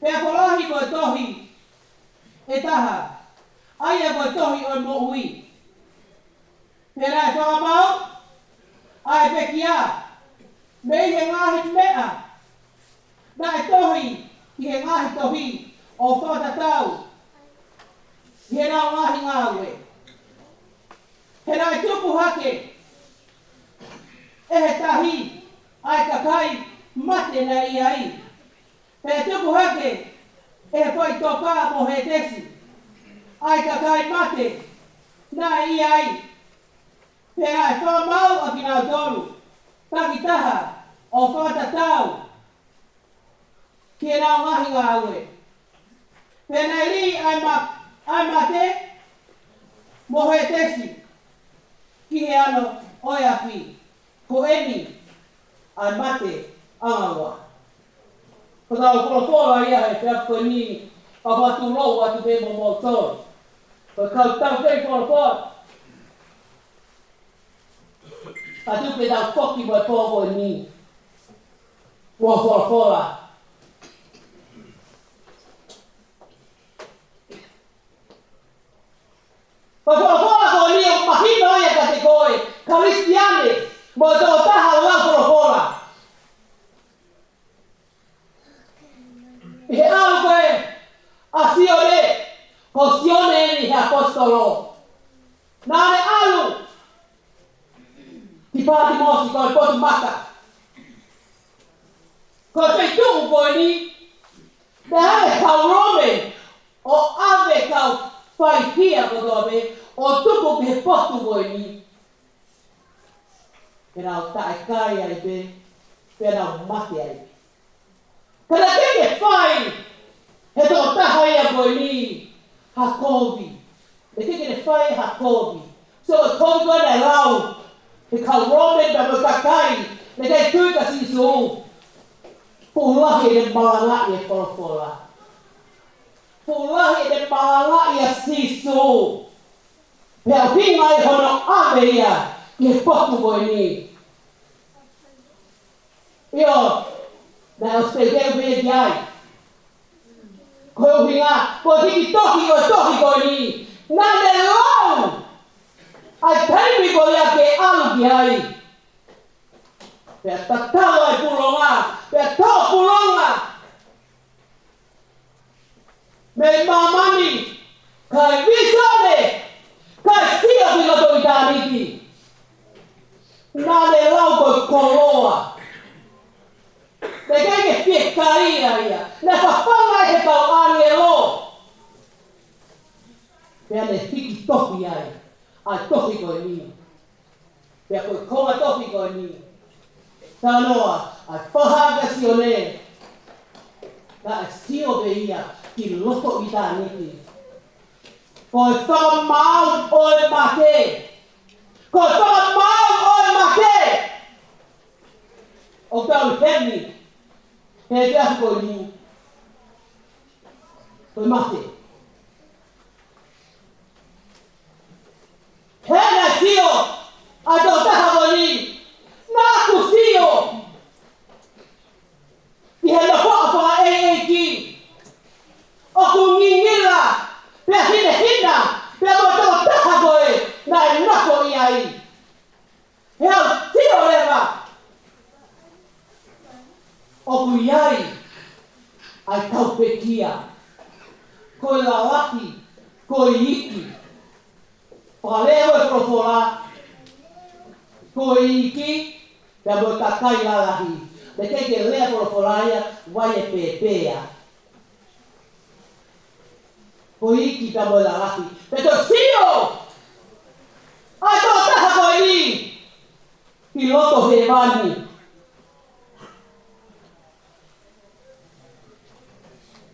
pea folahi mo e tohi ʻe taha, ʻa ia ko e tohi ʻo e moʻui. Pea naʻe fakamaau ʻa e pekia mei he ngaahi meʻa naʻe tohi ʻi he ngaahi tohi, ʻo fakatatau ki heʻenau ngaahi ngāue. He naʻe tupu hake ʻe he tahi ʻa e kakai mate naʻe ʻi ai, pea tupu hake ʻe he faʻitoka mo Hētesi ʻa e kakai mate naʻe ʻi ai. Pea naʻe fakamaau ʻa kinautolu takitaha ʻo fakatatau ki heʻenau ngaahi ngāue. Pea naʻe lī ʻa e ma-, ʻa e mate mo Hētesi ki he ano ʻo e afi. Ko eni ʻa e mate ʻanga ua. Ko ʻetau folofola ia he efiafi ko eni, ʻoku ou tulou atu pē mo moutolu, ko e kau taukei folofola, ʻa ia ke tau foki mai pō ko eni mo e folofola. Ko e folofola ko eni ʻoku mahino ia kiate koe Kalisitiane, mo e tokotaha lau folofola. ʻI he ʻalu ko ē ʻa Sione, ko Sione eni he ʻaposetolo, naʻa ne ʻalu ki Patimosi, ko e potu maka. Ko e feituʻu ko eni, naʻe ʻave kau Lomi, ʻo ʻave kau faihia kotoa pē, ʻo tuku ki he potu ko eni. Pea nau taʻekai ai pē, pea nau mate ai pē. Ka naʻe ʻikai ke fai ʻe he tokotaha ia ko eni ha kovi. Naʻe ʻikai ke ne fai ha kovi. So, ko e kovi ko ē naʻe lau ʻe he kau Lomi pea mo e kakai naʻe ʻikai tui kia Sīsū, fuʻu lahi ʻene malangaʻi e folofola. Fuʻu lahi ʻene malangaʻi ʻa Sīsū. Pea ʻuhinga ai hono ʻave ia ki he potu ko eni. ʻIo, naʻe ʻosi teuteu pē ia ki ai. Ko e ʻuhinga, ko e hiki tohi ʻo e tohi ko eni, naʻa ne lau ʻa e taimi ko ia ke ʻalu ki ai. Pea tatala e pulonga, pea tō pulonga mei māmani, kae vīsone, kae sio ki loto ʻitāniti. Naʻa ne lau ko e koloa. Naʻe ʻikai ke fiekaia ia. Naʻe fafanga ʻe he kau ʻāngelo. Pea ne hiki tohi ai ʻa e tohi ko eni. Pea ko e konga tohi ko eni, talanoa ʻa e fakahā kia Sione, naʻe sio pē ia ki loto ʻitāniti. Ko e fakamaau ʻo e mate. Ko e fakamaau ʻo e mate. ʻOku tau heni he efiafi ko eni, ko e mate. He naʻe sio ʻa e tokotaha ko eni, naʻa ku sio ki he nofoʻa fakaʻeiʻeiki, ʻoku ngingila, pea hinehina, pea mo e tokotaha ko ē naʻe nofo ʻi ai. He ʻoku ou sio leva ʻoku ʻi ai ʻa e kau pekia. Ko e lalahi, ko e iiki. Fakalea ʻa e folofola, ko e iiki, pea mo e kakai lalahi. Naʻe ʻikai ke lea folofola ia, vai e pēpē ia. Ko e iiki pea mo e lalahi. Pea toe sio ʻa e tokotaha ko eni ki loto hēvani.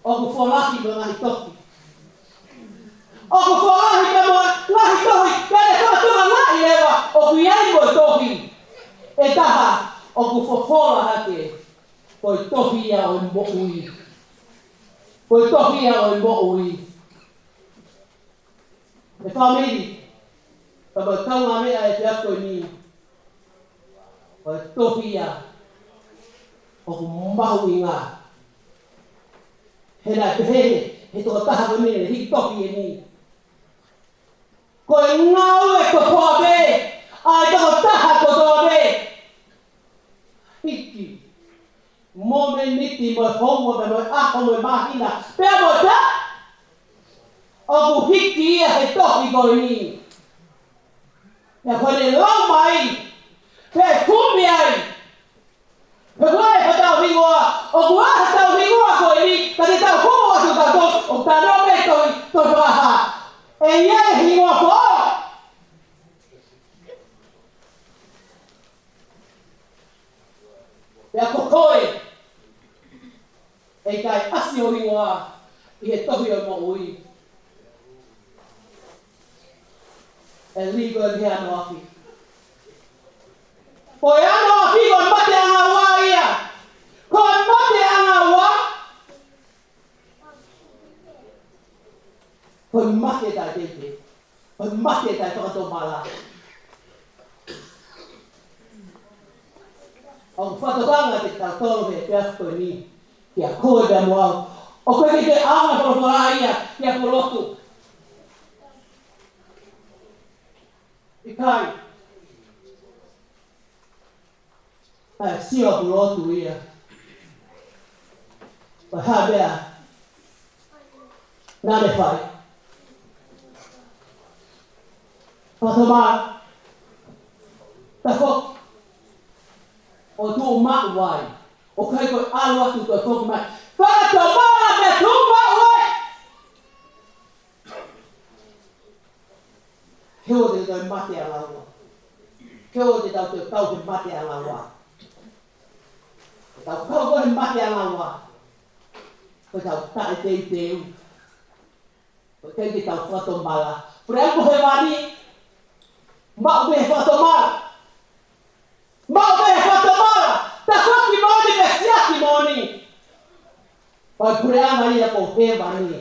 ʻOku folahi mo e ngaahi tohi. ʻOku folahi mo e ngaahi tohi. Pea ne fakatokangaʻi leva ʻoku ʻi ai mo e tohi ʻe taha ʻoku fofola hake. Ko e tohi ia ʻo e moʻui. Ko e tohi ia ʻo e moʻui. ʻE fāmili, ka mau kau ngā meʻa ʻi he efiafi ko eni. Ko e tohi ia ʻoku mahuʻinga. He naʻe pehē ʻe he tokotaha ko eni, hiki tohi eni. Ko e ngāue kotoa pē ʻa e tokotaha kotoa pē. Hiki momeniti mo e houa pea mo e ʻaho mo e māhina pea mo e taʻu. ʻOku hiki ia he tohi ko eni. Pea ko ʻene lau mai, pea kumi ai. Pea ko e hā hotau hingoa, ʻoku ʻi ai hotau hingoa ko eni, ka te tau hū atu tautolu, ʻo tano pē tohi, tohi ʻa ha. ʻE ʻi ai e hingoa ko. Pea ko koe, ʻe ʻikai ʻasi ho hingoa ʻi he tohi ʻo e moʻui. ʻE lī koe ki he ʻanuʻafi. Ko e ʻanuʻafi ko e mate ʻanga ua ia. Ko e mate ʻanga ua. Ko e mate taʻeteitei. Ko e mate taʻefakatomala. ʻOku fakatokanga kiate kitautolu he efiafi ko eni, kiate koe pea mo au. ʻOku ʻikai ke ʻaonga e folofola ia ki ha pulotu. ʻIkai. ʻA e sio ʻa e pulotu ia. Ko e hā e meʻa naʻa ne fai? Fakatomala. Tafoki. ʻO tuʻu maʻu ai. ʻOku ʻikai ko e ʻalu atu toe foki mai. Fakatomala pea tuʻu maʻu ai. He ʻoua te tau mate ʻanga ua. He ʻoua te tau toe kau he mate ʻanga ua. Tau kau ko he mate ʻanga ua, ko ʻetau taʻeteuteu. Ko e ʻikai ke tau fakatomala. Puleʻanga ko hēvani, maʻu mei he fakatomala. Maʻu mei he fakatomala. Tafoki moʻoni pea siʻaki moʻoni. Ko e puleʻanga ia ko hēvani.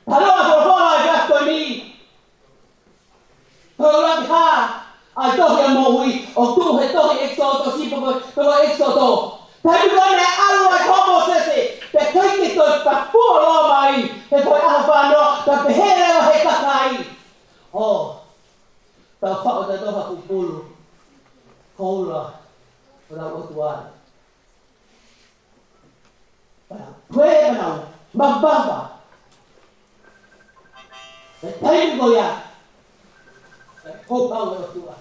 Taloa folofola ʻa e efiafi ko eni. Ko e ʻuluaki hā ʻa e tohi ʻo e moʻui, ʻoku tuʻu he tohi ʻEkisoto, siʻi poko, poko ʻEkisoto. Taimi ko ē naʻe ʻalu ai ko Mōsese, pea ʻikai ke toe tapuʻa loa mai, he ko e ʻaho fānoa, pea pehē leva ʻe he kakai. ʻO, tau faʻo tautolu ha pupulu koula, ko lau ʻOtua. Pea, pea nau mapapa. He taimi ko ia, ko pau e ʻOtua.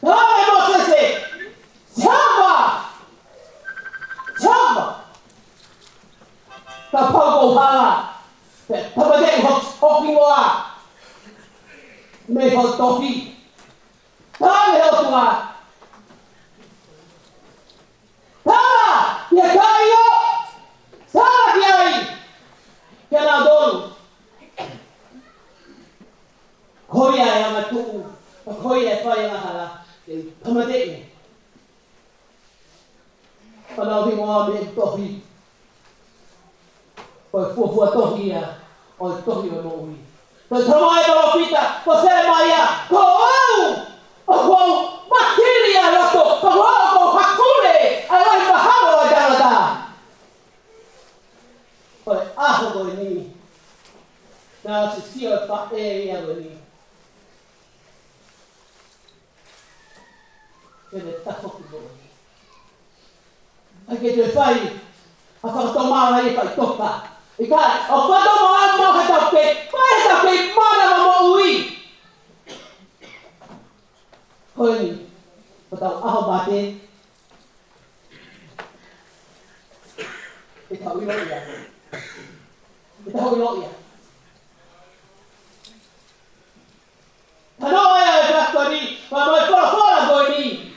Tala ʻe Mōsese, "Sava! Sava! Kapau ʻoku hala, pea tāmateʻi ho, ho hingoa mei ho tohi." Tala ʻe he ʻOtua. Tala ki he kakai ʻo, tala ki ai, kia nautolu. Ko ia ʻe angatuʻu, ko ia ʻe fai angahala, ke tāmateʻi. Pea nau hingoa mei he tohi. Ko e fuofua tohi ia ʻo e tohi ʻo e moʻui. Ko e tama e palōfita, ko Selemaia, ko au, ʻoku ou matili ʻa loto, ko au ʻoku ou hakule ʻa e lahi mahalo ʻo e tangata. Ko e ʻaho ko eni, naʻa ku sio ki he faʻē ia ko eni. Ke ne tafoki moʻoni. ʻAi ke te fai ha fakatomala ʻi he faʻitoka. ʻIkai, ʻoku fakatomala mo he tau kei, fai he tau kei mana mo moʻui. Ko eni, ko ʻetau ʻaho mate. ʻE tau ʻilo ia. ʻE tau ʻilo ia. Tano ʻa e fakatoni, ma mai folofola ko eni.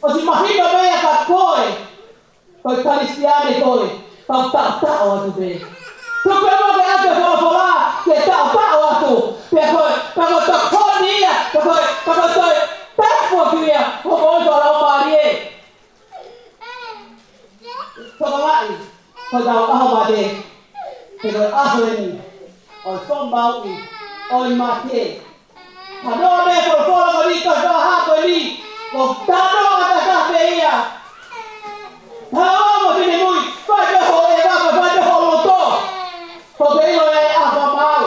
ʻOsi mahino mai ʻa koe, ko e Kalisitiane koe, kau taʻotaʻo atu pē. Tuku pē mo ke ʻatu e folofola, ke taʻotaʻo atu. Pea ko e, pea ko e tokoni ia, pea ko e, pea ko e toe tapu atu ia, ko e moʻoni fakalaumālie. Tokolaʻi, ko ʻetau ʻaho mate, he ko e ʻaho eni ʻo e fakamaauʻi ʻo e mate. Ka noa me folofola ko eni ko e fakahā ko eni, ko e tano ʻa e tangata pē ia. Tau amo finemui, fai pē ho ʻeva, fai pē ho loto. Ko e pē ʻilo e ʻaho maau.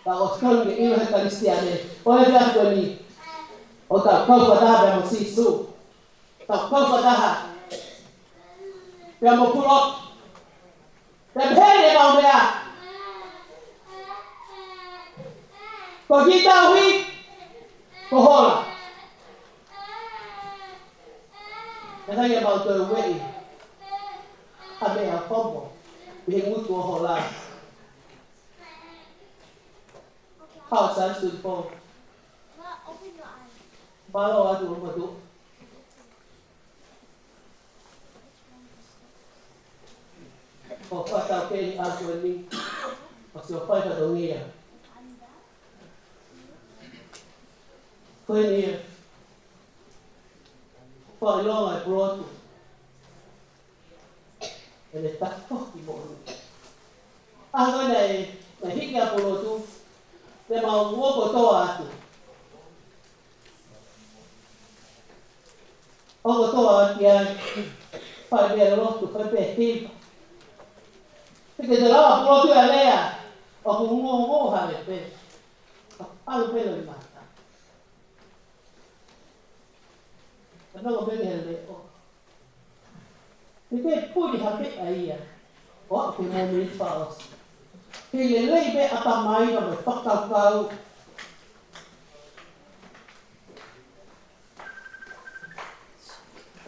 Ka ʻoku tonu ke ʻilo he Kalisitiane, ʻo e efiafi ko eni, ʻoku tau kau fakataha pea mo Sīsū. Tau kau fakataha pea mo Pulo. Pea pehē ʻe Maumea, ko kitautolu ko hola. Ka ʻikai ke mau toe ueʻi ha meʻa ʻoku homo ʻi he ngutu ʻo hola. Hao San Sui Po. Mālō atu ʻo matu. ʻO fakatau pē ʻi he ʻaho ni, ʻo sio fai fatongia. Ko eni ia, fakaʻilonga e Pulotu. ʻE ne tafoki moʻoni. ʻAho naʻe, naʻe hiki ʻa Pulotu, te mau ō kotoa atu. ʻO kotoa atu ia, fai pē lotu, fai pē hiva. Te ke te lava Pulotu ia lea, ʻoku ngūngū hale pē. ʻAlu pē loi mata. Ka nonga pē ke he leʻo. Te ke puli ha meʻa ia. ʻO aʻu ki he mōmeniti fakaʻosi. Ke lelei pē ʻatamai ka mo e fakakaukau.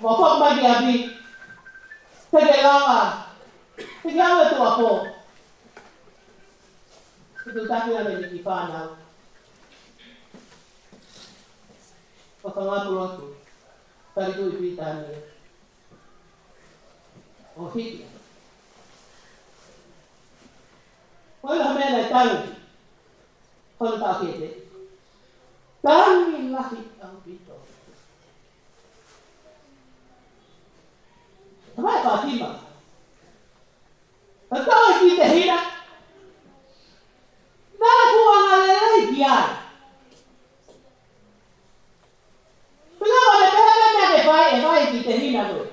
Mo fakamai ki ʻapi. Te ke lava. Te ke lava tuʻa pō. Te ke taki ane ni ki fānau. Ko e fanga Pulotu. Tali kui Pilitānia. ʻO hiki. Ko e ʻilo ha meʻa naʻe tangi. Ko e taʻokete. Tangi lahi ʻaupito. Tamai Fātima. Ka tau e ki te hina. Naʻe fuanga lelei ki ai. Pea ʻoku ne pehē pē meʻa ke fai, ʻe fai ki te hina koe.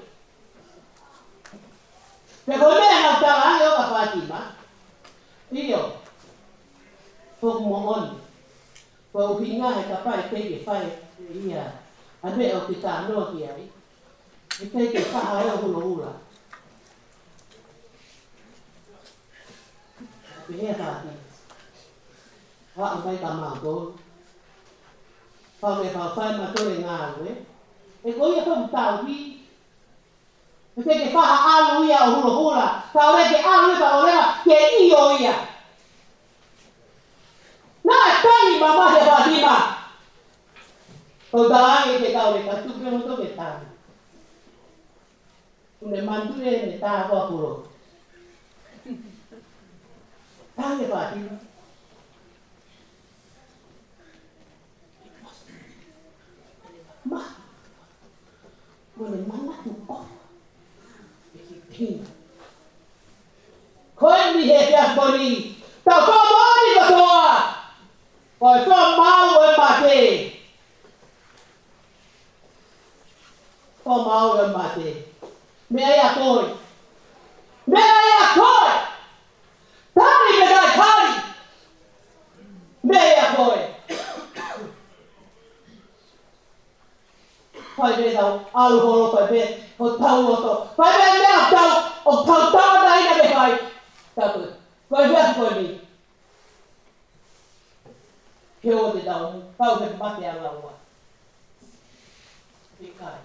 Pea ko e meʻa naʻa ku tala ange ʻo ka Fātima. ʻIo. Ko e moʻoni. Ko e ʻuhinga he kapau ʻe kei ke fai ʻe ia ʻa e meʻa ʻoku ke talanoa ki ai, ʻe kei ke faha ʻo hulohula. Pehē ʻa Fātima. Ua ʻomai ka mātou. Pau ke fai mautolu e ngāue. ʻE ko ia ko e tauhi. ʻE kei ke faha ʻalu ia ʻo hulohula. Ka ʻoua ke ʻalu ia ka ʻoua ke ʻio ia. Naʻe tangi mamahi ʻa Fātima. ʻO talaange ke kau le katu pē mo toke tangi. Kuo ne manatuʻi ʻene tā ko ʻa Pulotu. Tangi ʻa Fātima. Ma. Mo ne manatu ʻofa. ʻE ki te hina. Ko eni he efiafi ko eni. Tau fakamoʻoni kotoa. Ko e fakamaau ʻo e mate. Fakamaau ʻo e mate. Meʻa ia koe. Meʻa ia koe. Tali pe ʻikai tali. Meʻa ia koe. Fai pē tau ʻalu holo, fai pē hotau loto. Fai pē meʻa tau, ʻoku tau tauʻatāina ke fai. Tau koe. Ko e meʻa ko eni. He ʻoua te tau, tau he mate ʻa laua. ʻIkai.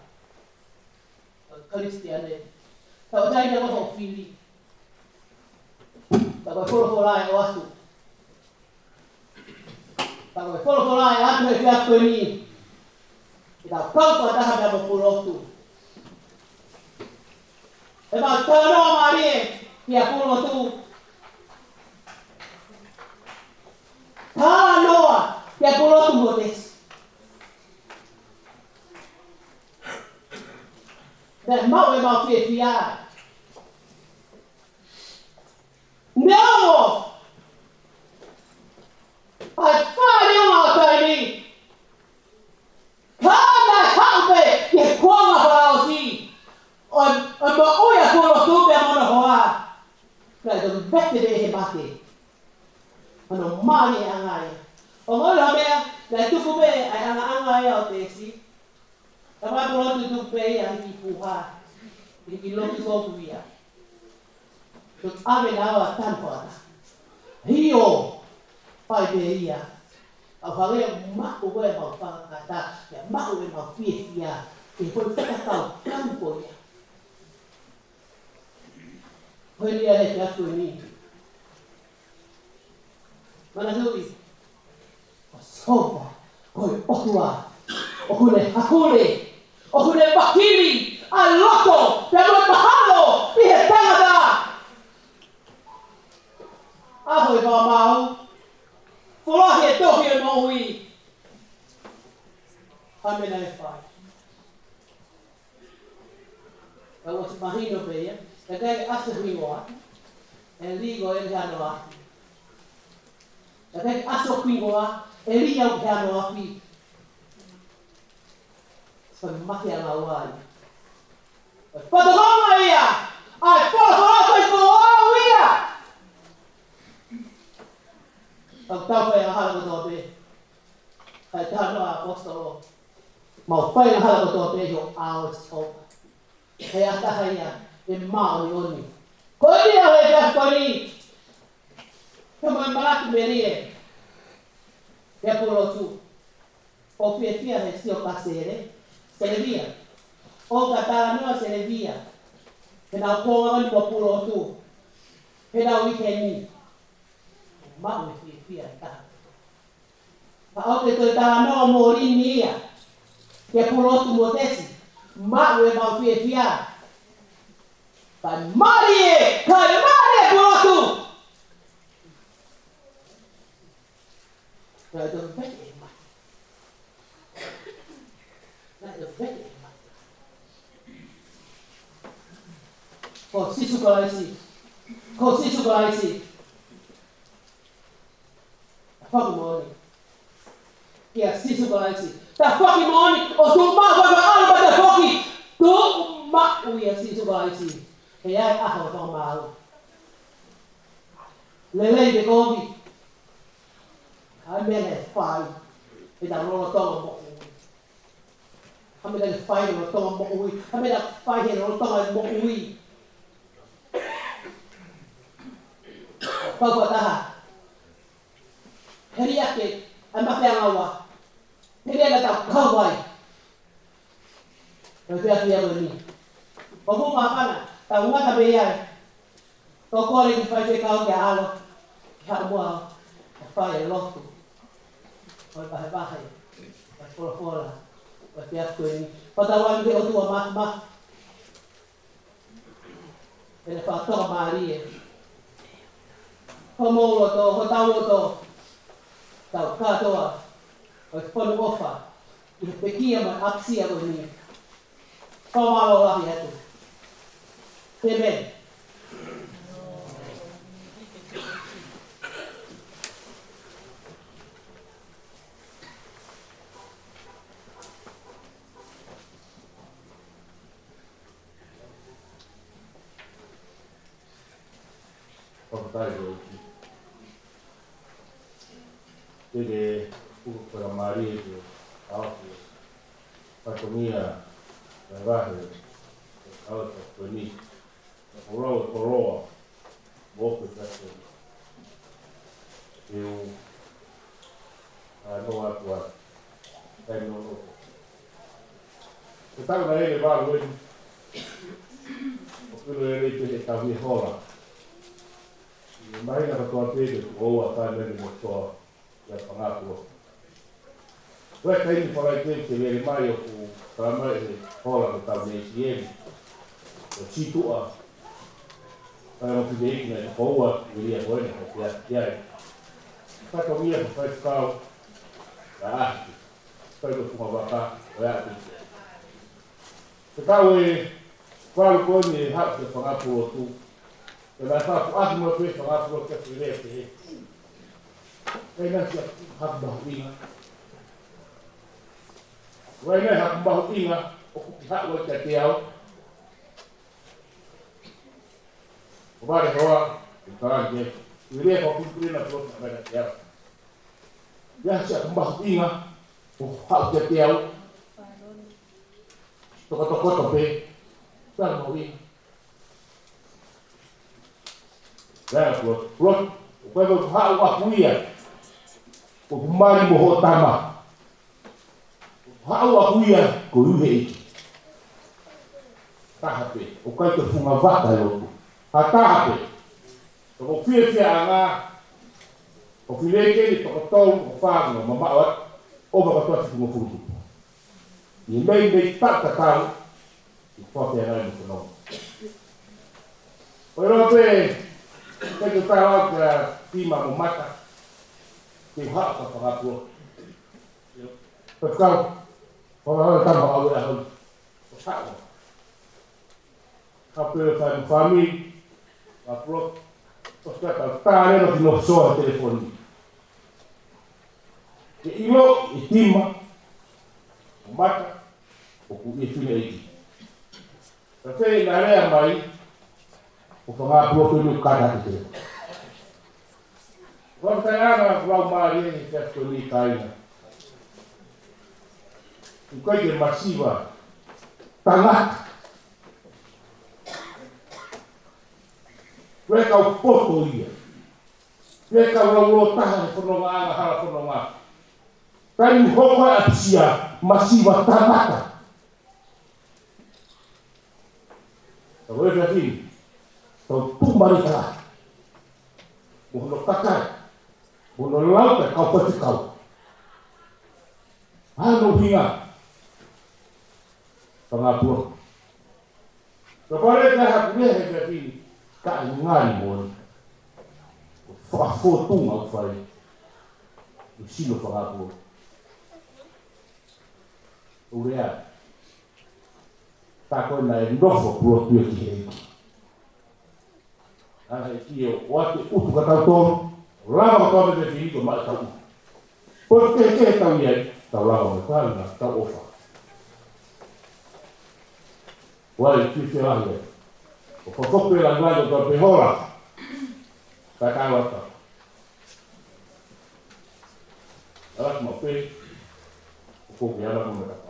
Kalisitiane. Tauʻatāina ko hoʻo fili. Ka ko e folofola ʻe ʻoatu. Ka ko e folofola ʻe ʻoatu he efiafi ko eni. Ke tau kau fakataha pea mo Pulotu. ʻE mau talanoa mālie kia Pulotu. Talanoa kia Pulotu Mōtesi. Naʻe maʻu ʻemau fiefia. Neongo ʻa e fānau ʻo e taimi ni, ka naʻe haʻu pē ki he kuonga fakaʻosi ʻo e, ʻo e moʻui ʻa Pulotu pea mo hono hoa, naʻe toki vete pē he mate. Hono mali e anga ia. ʻO ngolo ha meʻa, naʻe tuku pē ʻa e angaʻanga ia ʻo Tesi. Ka ʻa Pulotu tuku pē ia hiki puha, hiki loki koku ia. Tuku ave na ua tanu fata. Hio, fai pē ia. ʻA e hale maʻu ʻemau fakakata, ia maʻu ʻemau fiefia, ke koi fakakau kau ko ia. Ko e lia he fiafia ni. Manatuʻi, ʻa Sihova ko e ʻOtua, ʻoku ne hakule, ʻoku ne vakili ʻa e loto pea mo e mahalo ʻi he tangata. ʻAho e fakamaau, folahi e tohi e moʻui. Hā e meʻa naʻe fai? Ka ʻosi mahino pē ia, ka ʻikai ʻaso hingoa, ʻe ligo e hano afi. Ka ʻikai ʻaso hingoa, ʻe ligo e hano afi. Sai mahi a ngawai. Fakatonga ia, ʻa e fakatonga ko au ia. Tau tau fai angahala kotoa pē. Kae taha noa ʻaposetolo. Mau fai angahala kotoa pē ʻi ho ʻao ʻe Sihova. He ʻa e taha ia ʻe māʻoniʻoni. Ko ia he taha ko eni. Ko mai malaki melie. He Pulotu. ʻO fiefia he sio ka sele. Selevia. ʻO ka talanoa Selevia. He naʻa ko ngani mo Pulotu. He naʻa ui heni. Maʻu e fiefia e taha. Ka ʻoku ke toe talanoa mo Lini ia. Ke Pulotu mo Tesi. Maʻu ʻemau fiefia. Kae mali e, kae mali e Pulotu. Kae toe peke e mali. Kae toe peke e mali. Ko Sīsū Kalaisi. Ko Sīsū Kalaisi. Tafoki moʻoni. Kia Sīsū Kalaisi. Tafoki moʻoni, ʻo tuʻu maʻu, ʻo ʻalu pē tafoki. Tuʻu maʻu ʻia Sīsū Kalaisi. He ʻe ʻi ai e ʻaho fakamaau. Lelei pē kovi. Hā e meʻa naʻe fai. He naʻa lolotonga moʻui. Hā e meʻa naʻe fai he lolotonga moʻui. Hā e meʻa naʻe fai he lolotonga moʻui. Kau fakataha. Heli ake, ʻa e mate ʻa ngaua. Heli ake tau kau ai. Ko e fiafia ko eni. ʻOku māfana, tau ngata pē ai. Ko e kole ki faifekau ke ʻalu, ke haʻu muʻa, ke fai e lotu. Ko e vahevahe, ko e folofola, ko e fiafia ko eni. Ko tau ʻalu ki he ʻOtua mafimafi. Pea ne fakatonga mālie. Homou loto, hotau loto. Tau kātoa. ʻO e fonu ʻofa. ʻI he pekia mo e ʻapisia ko eni. Fakamālō lahi atu. ʻĒmeni. Fakafetaʻi ʻEiki. Te ke puka ko e mālie ke aofi fatongia, vahevahe, ʻo e ʻaho ko eni. Ko e koloa, koloa, mo ke tasi. Te u, a, no atu atu. Taimi nono. Ko e taʻu naʻe valu eni. ʻOku ʻilo ʻe he ʻEiki ʻe tauhi e hola. ʻI he māhina kotoa pē ʻoku ou fai mai mo toa ia fanga kuo. Ko e taimi Falaite ke vele mai ʻoku tala mai he hola ko e taʻu nei siemi. Ko e situʻa. Taʻu mo ki veiki nai ko ua velia ko ene ko kia kia. Ka ko mia ko fai kau. Ka ahi. Fai ko funga vaka. Ko e ahi. Ko e taʻu ē Falu ko eni ʻe haʻu ki he fanga pulotu. Pea naʻe fakapuʻaki mo e fanga pulotu ke fili ʻe he. Pea naʻe ʻi ai siʻa haku mahuʻinga. Pea naʻe haku mahuʻinga ʻoku ke haʻu ai kiate au. ʻO vale hoa, ʻe kalani ke. Fili ʻe he fanga pulotu na pulotu na mai kiate au. Pea naʻe ʻi ai siʻa haku mahuʻinga ʻoku haʻu kiate au. Tokotokoto pē. Pea mo ia. Pea pulotu, pulotu. ʻOku ʻikai ko e haʻu ʻaku ia. ʻOku mali mo hoʻo tama. ʻOku haʻu ʻaku ia ko e ʻuhi ʻEiki. Taha pē. ʻOku ʻikai ko e funga vaka e lotu. Ha taha pē. Ko e fiefia ʻanga. ʻO fili ʻe he toko tolu, ʻo fāngo, mamaʻo atu. ʻO mamaʻo atu ki he funga fulutupu. ʻI he meimei taʻu tatau, ʻi he fakafeangai mo e fononga. ʻOi loa pē, ke u tala kia Tima mo Mata, ke u haʻu ki he fanga pulotu. Pea kau, pea kau tama au e ʻaho ni. ʻO haʻu. Ka pē fai mo fāmili, ka pulotu, ʻo sika tau tālelo ki he nofo soa he telefoni. Ke ʻilo ʻe Tima, mo Mata, ʻoku ʻi he fili ʻEiki. Ka fē naʻe lea mai, ʻo fanga pulotu ni ʻoku kātaki te. Fakafetaʻi ʻaupito ʻa e Laumālie he efiafi ko eni kāinga. ʻOku ʻikai ke masiva tangata. Pea kau poto ia. Pea kau lauloa taha he fononga ʻanga hala fononga. Taimi hoko ai ʻa e ʻapisia masiva tangata. Ka ko e efiafi ni, tau tuʻu mali ka. Mo hono kakai, mo hono lau ka kau pati kau. Hano hinga. Fanga pulotu. Ka pare ka haku lea he efiafi ni, ka e ngali moʻoni. Ko e fakafōtunga ʻoku fai. ʻI he sino fanga pulotu. ʻO lea. Tā ko ē naʻe nofo pulotu ia ki he ʻEiki. ʻA e ʻEiki ʻo ʻoatu ʻutu kia tautolu, ʻo lava kotoa mei he fili ko maʻa tau. Ko e kehekehe tau ʻi ai, tau lava mo e kāinga, tau ʻofa. Wai, ki fē lahi ai. ʻO fakafoki pē langilangi kotoa pē hola. Ka tau ata. Ala ki mau pē, ʻo ko ke ala mo me tapa.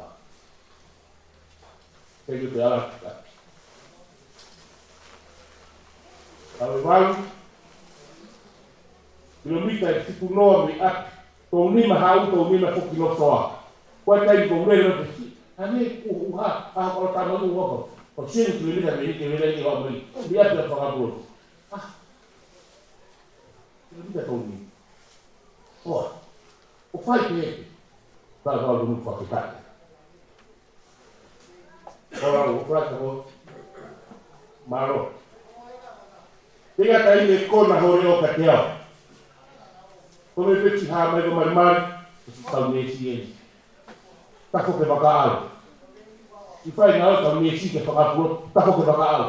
Thank you, Tiara. Taʻu ʻe valu. Kilomita ʻe fitu noa mei ʻapi. Tolu nima haʻu, tolu nima foki nofoa. Ko e taimi ko ē lele pē. Hangē ko e ʻuha, ʻa, ʻo tama lu ʻuha. Ko e sini kilomita mei ke lele ki ʻapi. Mei ʻapi ʻa fanga pulotu. ʻA. Kilomita tolu nima. ʻOa. ʻO fai pē. Taʻu ʻe valu, tonu fakafetaʻi. Hola, ʻo fai ka ko. Mālō. Te ka tai me kona hore ʻo ka te au. Ko me peti ha mai ko malimali, ko si tau me si e. Tafo ke vaka au. ʻI fai na o tau me si ke fakapulo, tafo ke vaka au.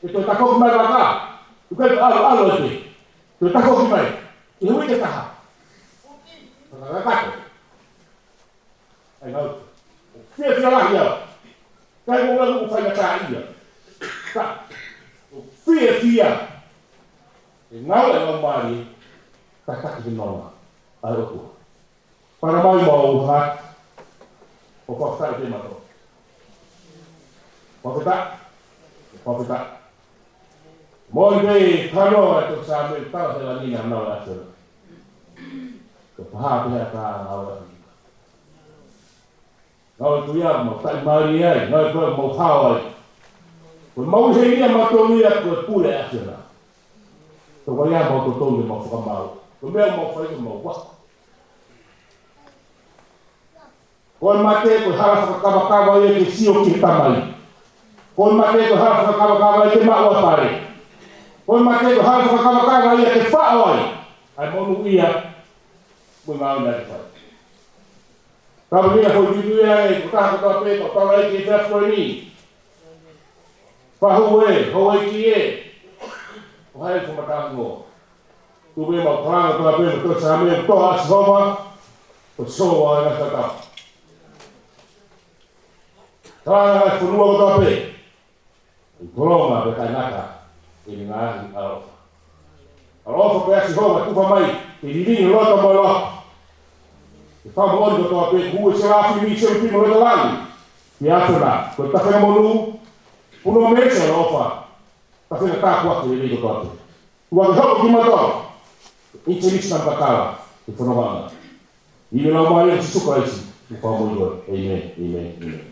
ʻE toe tafo ke mai vaka. ʻOku ʻikai ʻalu, ʻalu ʻe te. Toe tafo ke mai. ʻI he uike taha. Fakakakato. ʻAi ngau. Fiefia lahi au. Kai mo ngau ʻoku faingataʻaʻia. Ka. Fiefia. ʻE ngau e Laumālie. Tataki he nonga. ʻAi ʻOtua. Pana mai mau ha. ʻO fakafetaʻi te mato. Fakafetaʻi. Fakafetaʻi. Mo i pē kano e tō Sāmeli tala he langi na nau e ʻAfiona. Ko e pahā pē ʻa ka nau e ʻAfiona. Nau e kuia mau taʻi mālie ai, nau e kuia mau hao ai. Ko e mau he ia mau tō ia ko e pule ʻa ʻAfiona. Tō kuia mau tō tō ia mau fakamau. Ko e meʻa mau fai ko mau wako. Ko e mate ko e hala fakakavakava ia ke sio ki he Tamai. Ko e mate ko e hala fakakavakava ia ke maʻu ʻa pale. Ko e mate ko e hala fakakavakava ia ke faʻo ai. ʻAi monūʻia. Mo e ngāue naʻe fai. Ka mo ia ko e tuʻu ia e ko taha kotoa pē ko tala i ke fea fue ni. Fahu ē, houʻeiki ē, ʻo haʻele fakamatala hingoa. Tuku pē mau kalanga kotoa pē mo e Tohi Saame, toa ʻa Sihova, ko Sihova ʻa e ngaahi tatapu. Kalanga ʻa e fonua kotoa pē, ʻi he kolonga pea ʻikai ngata ʻene ngaahi ʻaloʻofa. ʻAloʻofa pē ʻa Sihova, tufa mai, ke lilingi loto mo e loto. Ke fakamoʻoni kotoa pē, kuo hū ʻa e selafi mei he selupimi ʻo loto langi ki he ʻAfiona, ko e tafengamonū, punou mei ai ʻa e ʻaloʻofa, tafenga tāpuaki lelei kotoa pē. Tuku ke hoko kimautolu ʻi he ʻinisini namu kakala ʻi he fononga. ʻI he lau mai ʻo Sīsū Kalaisi, ʻoku mau moʻui koe. ʻĒmeni, ʻēmeni, ʻēmeni.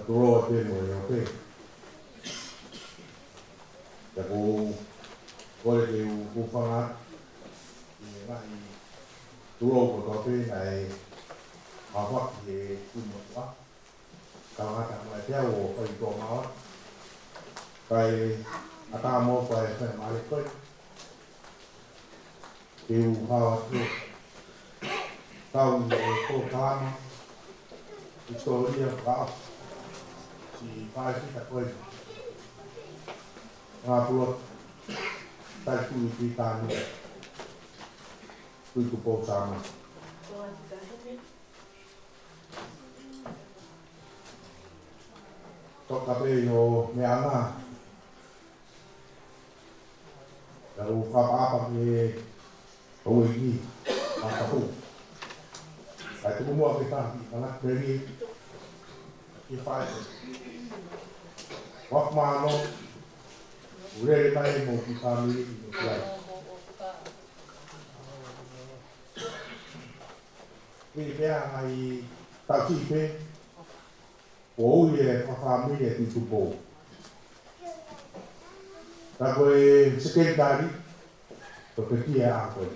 Tulou atu mo e ope. Pea ʻoku ou kole ke u hūfanga ʻi he ngaahi tulou kotoa pē naʻe aofaki he kui motuʻa. Kalangata mai pea ʻo fai tō maua. Kae ʻatā mo fai fai male koe. Ke u hao atu. Kau ʻi he polokalama hisitōlia fakaʻosi. Siʻi faifekau ko eni. Ngāpulotu. Taʻetui Pilitānia. Tuʻi Tupou Samoa. Toka pē ʻi hoʻo meʻa na. Pea u fakaʻapaʻapa ki he houʻeiki, Mataku. Kae tuku muʻa ke taha ki Manatu Melie, ki he faifekau. Waf Mano, ʻoku lele mai mo kiʻi fāmili ʻi Nuʻusila. Pea ʻi ai ha taʻu siʻi pē, ʻoku ui e fakafāmili ʻa Tuʻi Tupou. Ka ko e sekelitali, ko e pekia ʻa ko ē.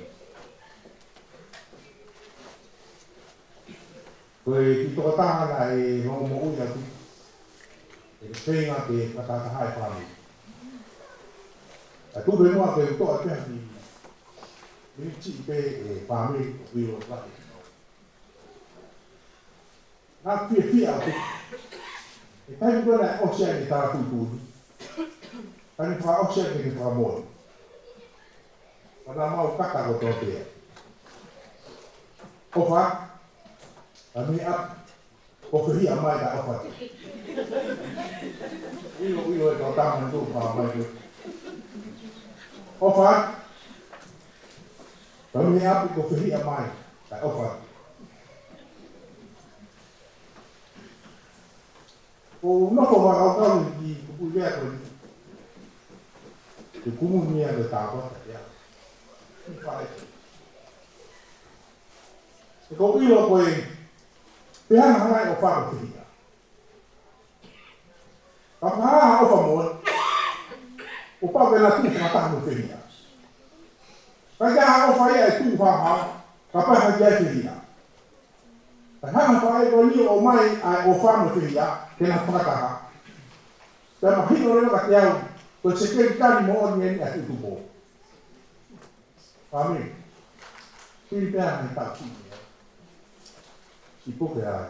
Ko e kiʻi tokotaha naʻe longomoʻui ʻaupito. ʻE feinga ke fakataha e fāmili. ʻA tupe mua ke u toʻo pē ha kiʻi miniti pē e fāmili ʻoku ʻilo lahi. Naʻe fiefia ʻaupito. ʻI he taimi ko ē naʻe ʻosi ai e tala tuʻutuʻuni. Ka ne fakaʻosi ai ke ne fakamoʻoni. Pea naʻa mau kata kotoa pē. ʻOfa. Ka mei ʻapi, ko e fehiʻa mai ka ʻofa. ʻIlo, ʻilo e kau tama ʻoku fai mai ko ē. ʻOfa. Ka mei ʻapi, ko e fehiʻa mai ka ʻofa. ʻOku ou nofo fakakaukau ki he kupuʻi lea ko eni. Ke kumu ni a le tāpata ia. Fai. ʻOku ou ʻilo ko e, pe hanga hanga e ʻofa ko e fehiʻa. Ka fakahā ha ʻofa moʻoni, ʻoku pau ke na tuʻu fakataha mo e fehiʻa. Ka ʻikai ha ʻofa ia ʻe tuʻu fakahā, kapau ʻe ʻikai ha fehiʻa. Ka hanga ʻe he faʻē ko eni ʻo ʻomai ʻa e ʻofa mo e fehiʻa ke na fakataha. Pea mahino leva kiate au, ko e sekelitali moʻoni eni ʻa Tuʻi Tupou. Fāmili. Pili pea ni tau ki ia. Siʻi puke ai.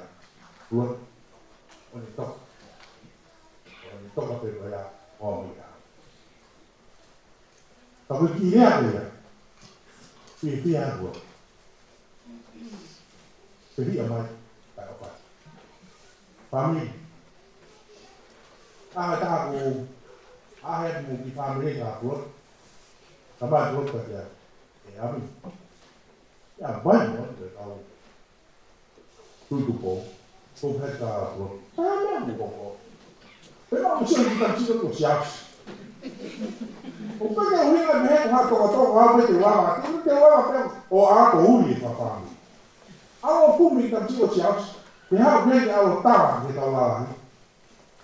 Lua. ʻO ne toka. ʻO ne toka pē ko ia. ʻO mui ia. Ka ko e kiʻi lea ko ia. Fiefia ʻa Lua. Fehiʻa mai, kae ʻofa. Fāmili. ʻA e taha ko, ʻa e mo e kiʻi fāmili ka Lua. Ka mai Lua ka kia. ʻE ʻami. ʻIa mai mo, te kau. Tuʻi Tupou. Ko e heka Lua. Ka mai mo ko ko. Pea ʻoku sio ki he tamasiʻi ko Siaosi. ʻOku ʻikai ke ʻuhinga mei he ko ha tokotoko au mei te u ava, te u ava pē ʻo ʻai ko e ui e fafāmili. ʻAlu ʻo kumi ki he tamasiʻi ko Siaosi. Ke haʻu mei ai ke ʻalu ʻo tala ki he kau lalahi.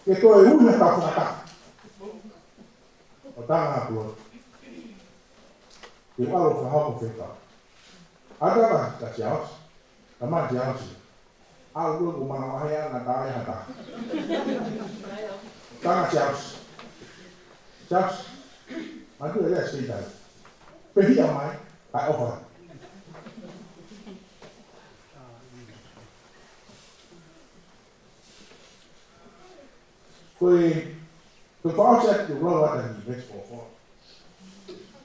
Ke toe ui ha kau fakataha. ʻO tala atu. Ke u ʻalu ʻo fakahoko fekau. ʻAtā ka Siaosi. Ka mai Siaosi. ʻAlu ʻo manavahē ʻa e ngata ai hata. Tala Siaosi. Siaosi. Manatuʻi e lea Siaosi. Fehiʻa mai, kae ʻofa. Ko e, ko e fakaʻosi atu ke u lau atu ki he veesi foʻou.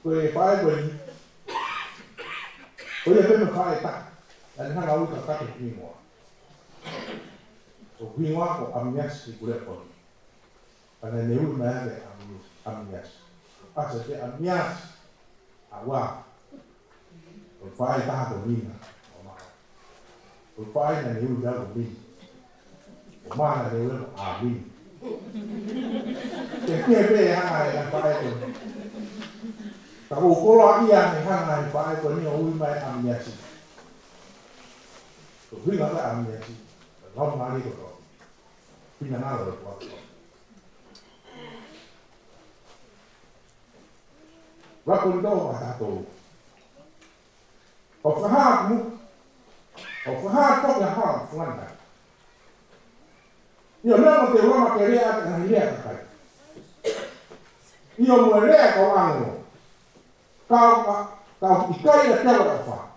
Ko e faʻē ko eni. Ko ia pē mo e faʻē taha. Naʻa ne hanga ʻo ui kakato hingoa. Ko e hingoa ko ʻAmiasi Kuleakoni. Ka naʻa ne ui mai ʻaki ʻAmi-, ʻAmiasi. ʻAsa te ʻAmiasi. ʻAua. Ko e faʻē taha ko Mina. Ko e faʻē naʻa ne ui ko Mini. Ko Mana ne ui ko ʻAmini. Ke pehē pē hanga ʻe he faʻē ko. Ka ko e koloaʻia ʻe hanga ʻe he faʻē ko eni ʻo ui mai ʻAmiasi. Ko e ʻuhinga ko ʻAmiasi. Ko e lau mali ko tō. Finangalo ʻo e ʻOtua. Ua Kolinitō vahe taha tolu. ʻOku fakahā atu, ʻoku fakahā atu ki he hala ʻo e fungani. ʻIo, neongo te u lava ke lea ʻaki ʻa e lea ʻa e kakai. ʻIo, mo e lea ʻa e kau angaʻofa. Ka, ka, ka ʻikai ʻa e ʻofa.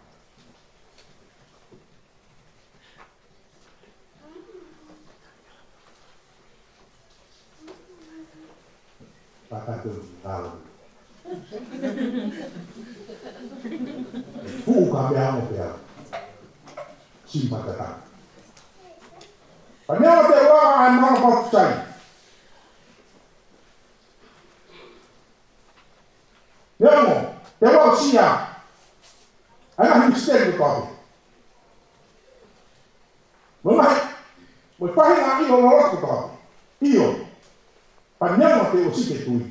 Pea ka te u ngalo. Fuʻu ka mea mo pea. Simba tata. Pea neongo te u lava ʻa e mana paputai. Neongo te u aʻusia ʻa e ngaahi misiteki kotoa pē. Mo e ngaahi, mo e faʻahinga ʻilo ʻo e lotu kotoa pē. ʻIo. Pea neongo te u ʻosi ke tui.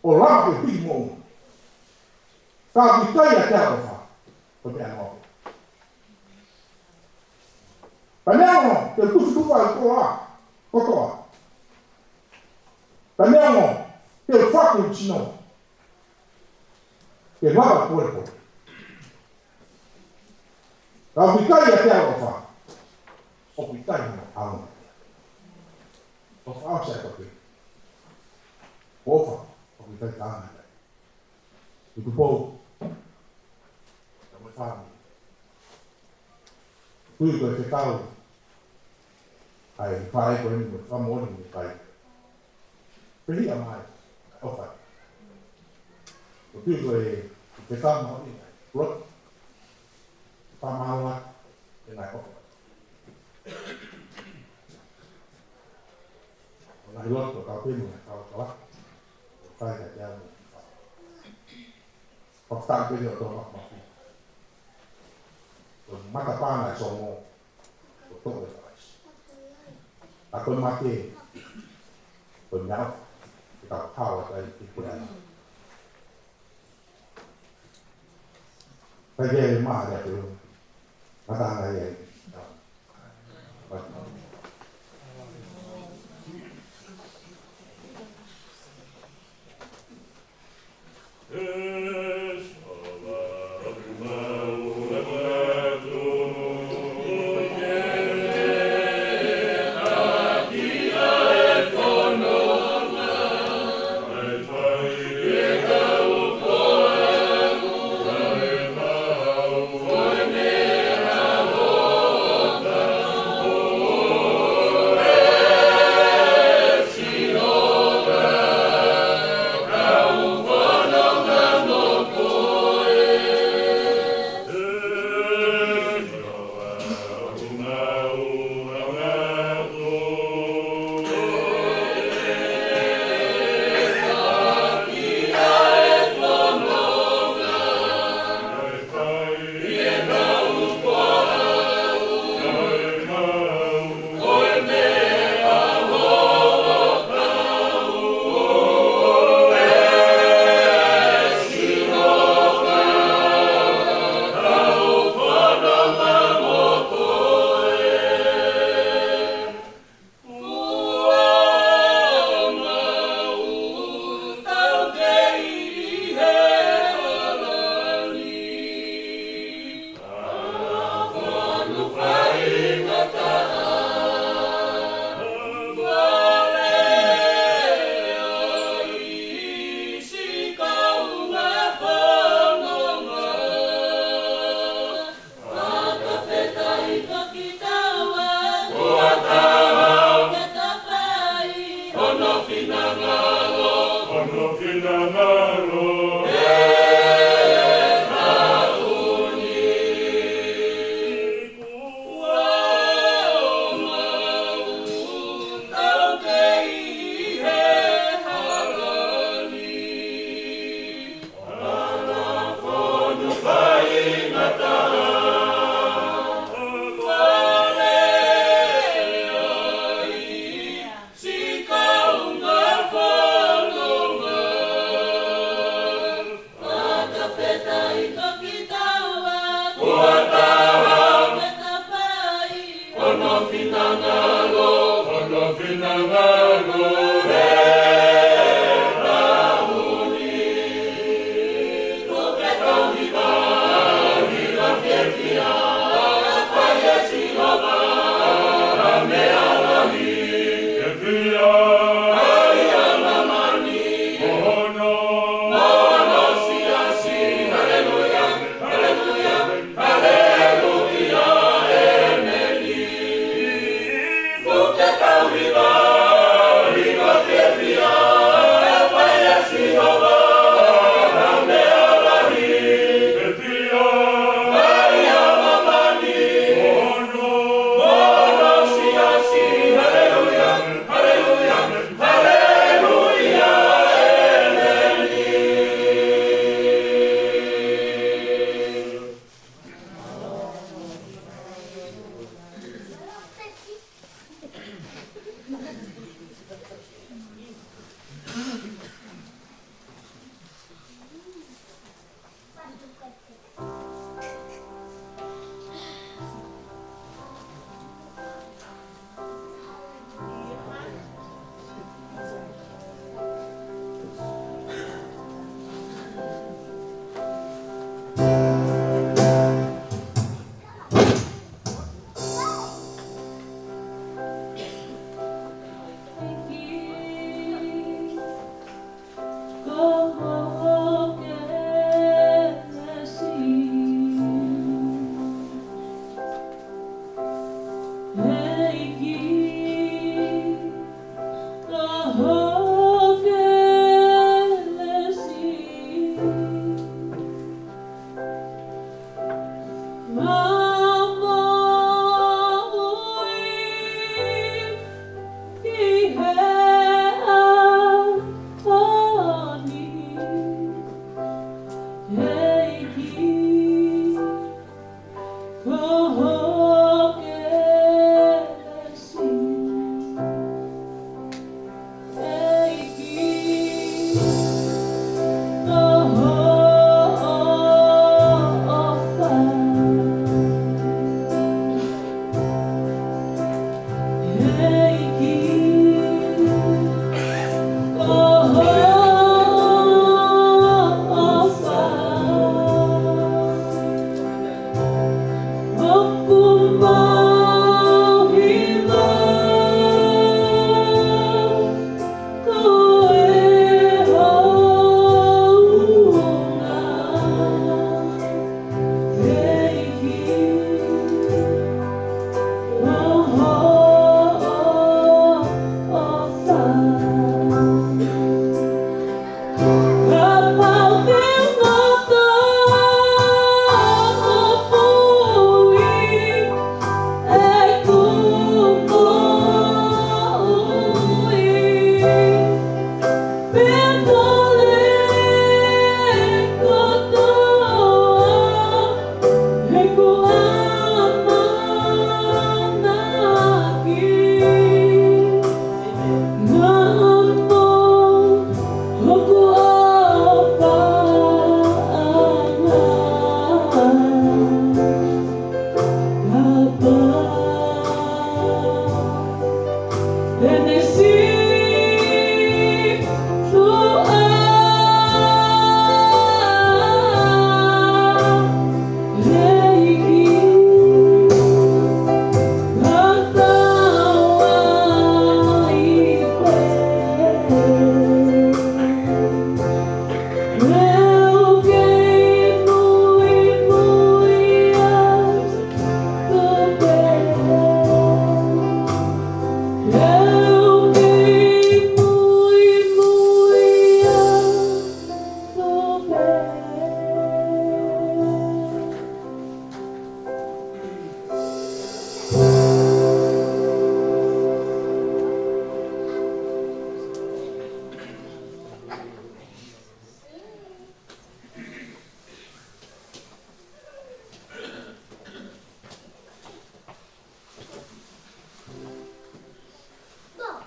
ʻO lava ke piki mo. Ka ʻoku ʻikai ʻa e ʻofa. Ko e meʻa noa. Pea neongo te u tufutufa ʻa e koa kotoa. Pea neongo te u fatu ʻi sino. Ke lava ko e ko. Ka ʻoku ʻikai ʻa e ʻofa. ʻOku ʻikai hano ʻaonga. ʻOfa ʻosi ʻa e kope. ʻOfa. ʻOku ʻikai ka anga. Tupou. Ka mo e fāmili. Tui ko e fekau. ʻA e faʻē ko eni mo e fāmili mo e kai. Pehē mai. ʻOfa. Tui ko e fekau mo e. Lok. Fakamālō atu. ʻE ngaahi ʻofa. ʻO ngaahi lotu ʻo kau pē mo e kau kala. ʻO kai ka te amo. Fakafetaʻi pē ʻi he ʻOtua Māfimafi. Ko e matapā naʻe sōmo. Ko e toʻo e Kalaisi. ʻA ko e mate. Ko e meʻa. Ke tau hao atu ai ki he puleʻanga. Kai ke maha atu. Mata ngai ai. ʻEiki, ko ho kelesi. ʻEiki, ko ho ʻofa. ʻEiki, ko ho ʻofa. ʻOku mau hiva ko e hounga. ʻEiki, ko ho ʻofa. Kapau te u ngoto ʻo puli ʻeku moʻui, pea mole kotoa ʻeku ʻamanaki. Naʻa mo hoku ʻofa ʻana. Papa, Penesi tua.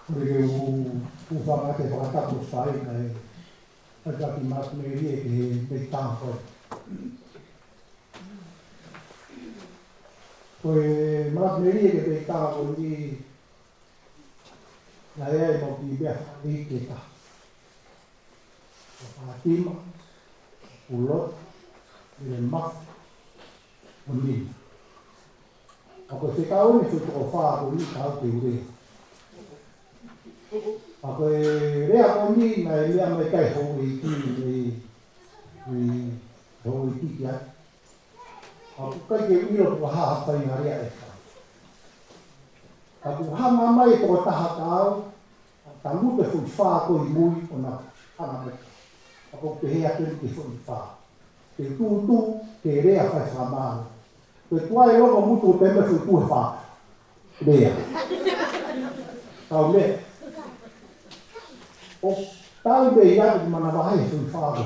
Ko e ʻuhinga ʻoku ou fakaʻamu ke fakatapu ʻo fai, kae fai atu ʻa Matimeli ʻi he meʻa ko ē. Ko e Matimeli ʻi he meʻa ko eni, naʻe ʻi ai ʻemau kiʻi meʻa fakaʻeiki ʻe taha. Ko Fatima, Pulotu, Mele Mafi, mo Nina. Ka ko e fekau eni ʻa e foʻi toko fā ko eni ka u te ure. Ka ko e lea ko eni naʻe lea mai ki ai e houʻeiki, ʻi, ʻi houʻeiki ki ai. ʻOku ʻikai ke u ʻilo pe ko e hā ha faʻahinga lea ʻe fai. Ka kuo hanga mai e tokotaha ka au, ʻo tangutu e foʻi fā ko ē ʻi mui ʻo na hanga mai. ʻOku ou pehē atu eni ki he foʻi fā. Ke tuʻutuʻu, ke lea fai fakamālō. Ko e tuai longo mutu ʻo te me foʻi tuʻu he fā. Lea. Kau lea. ʻO tau mei ai ʻoku manavahē e foʻi fā ko ē.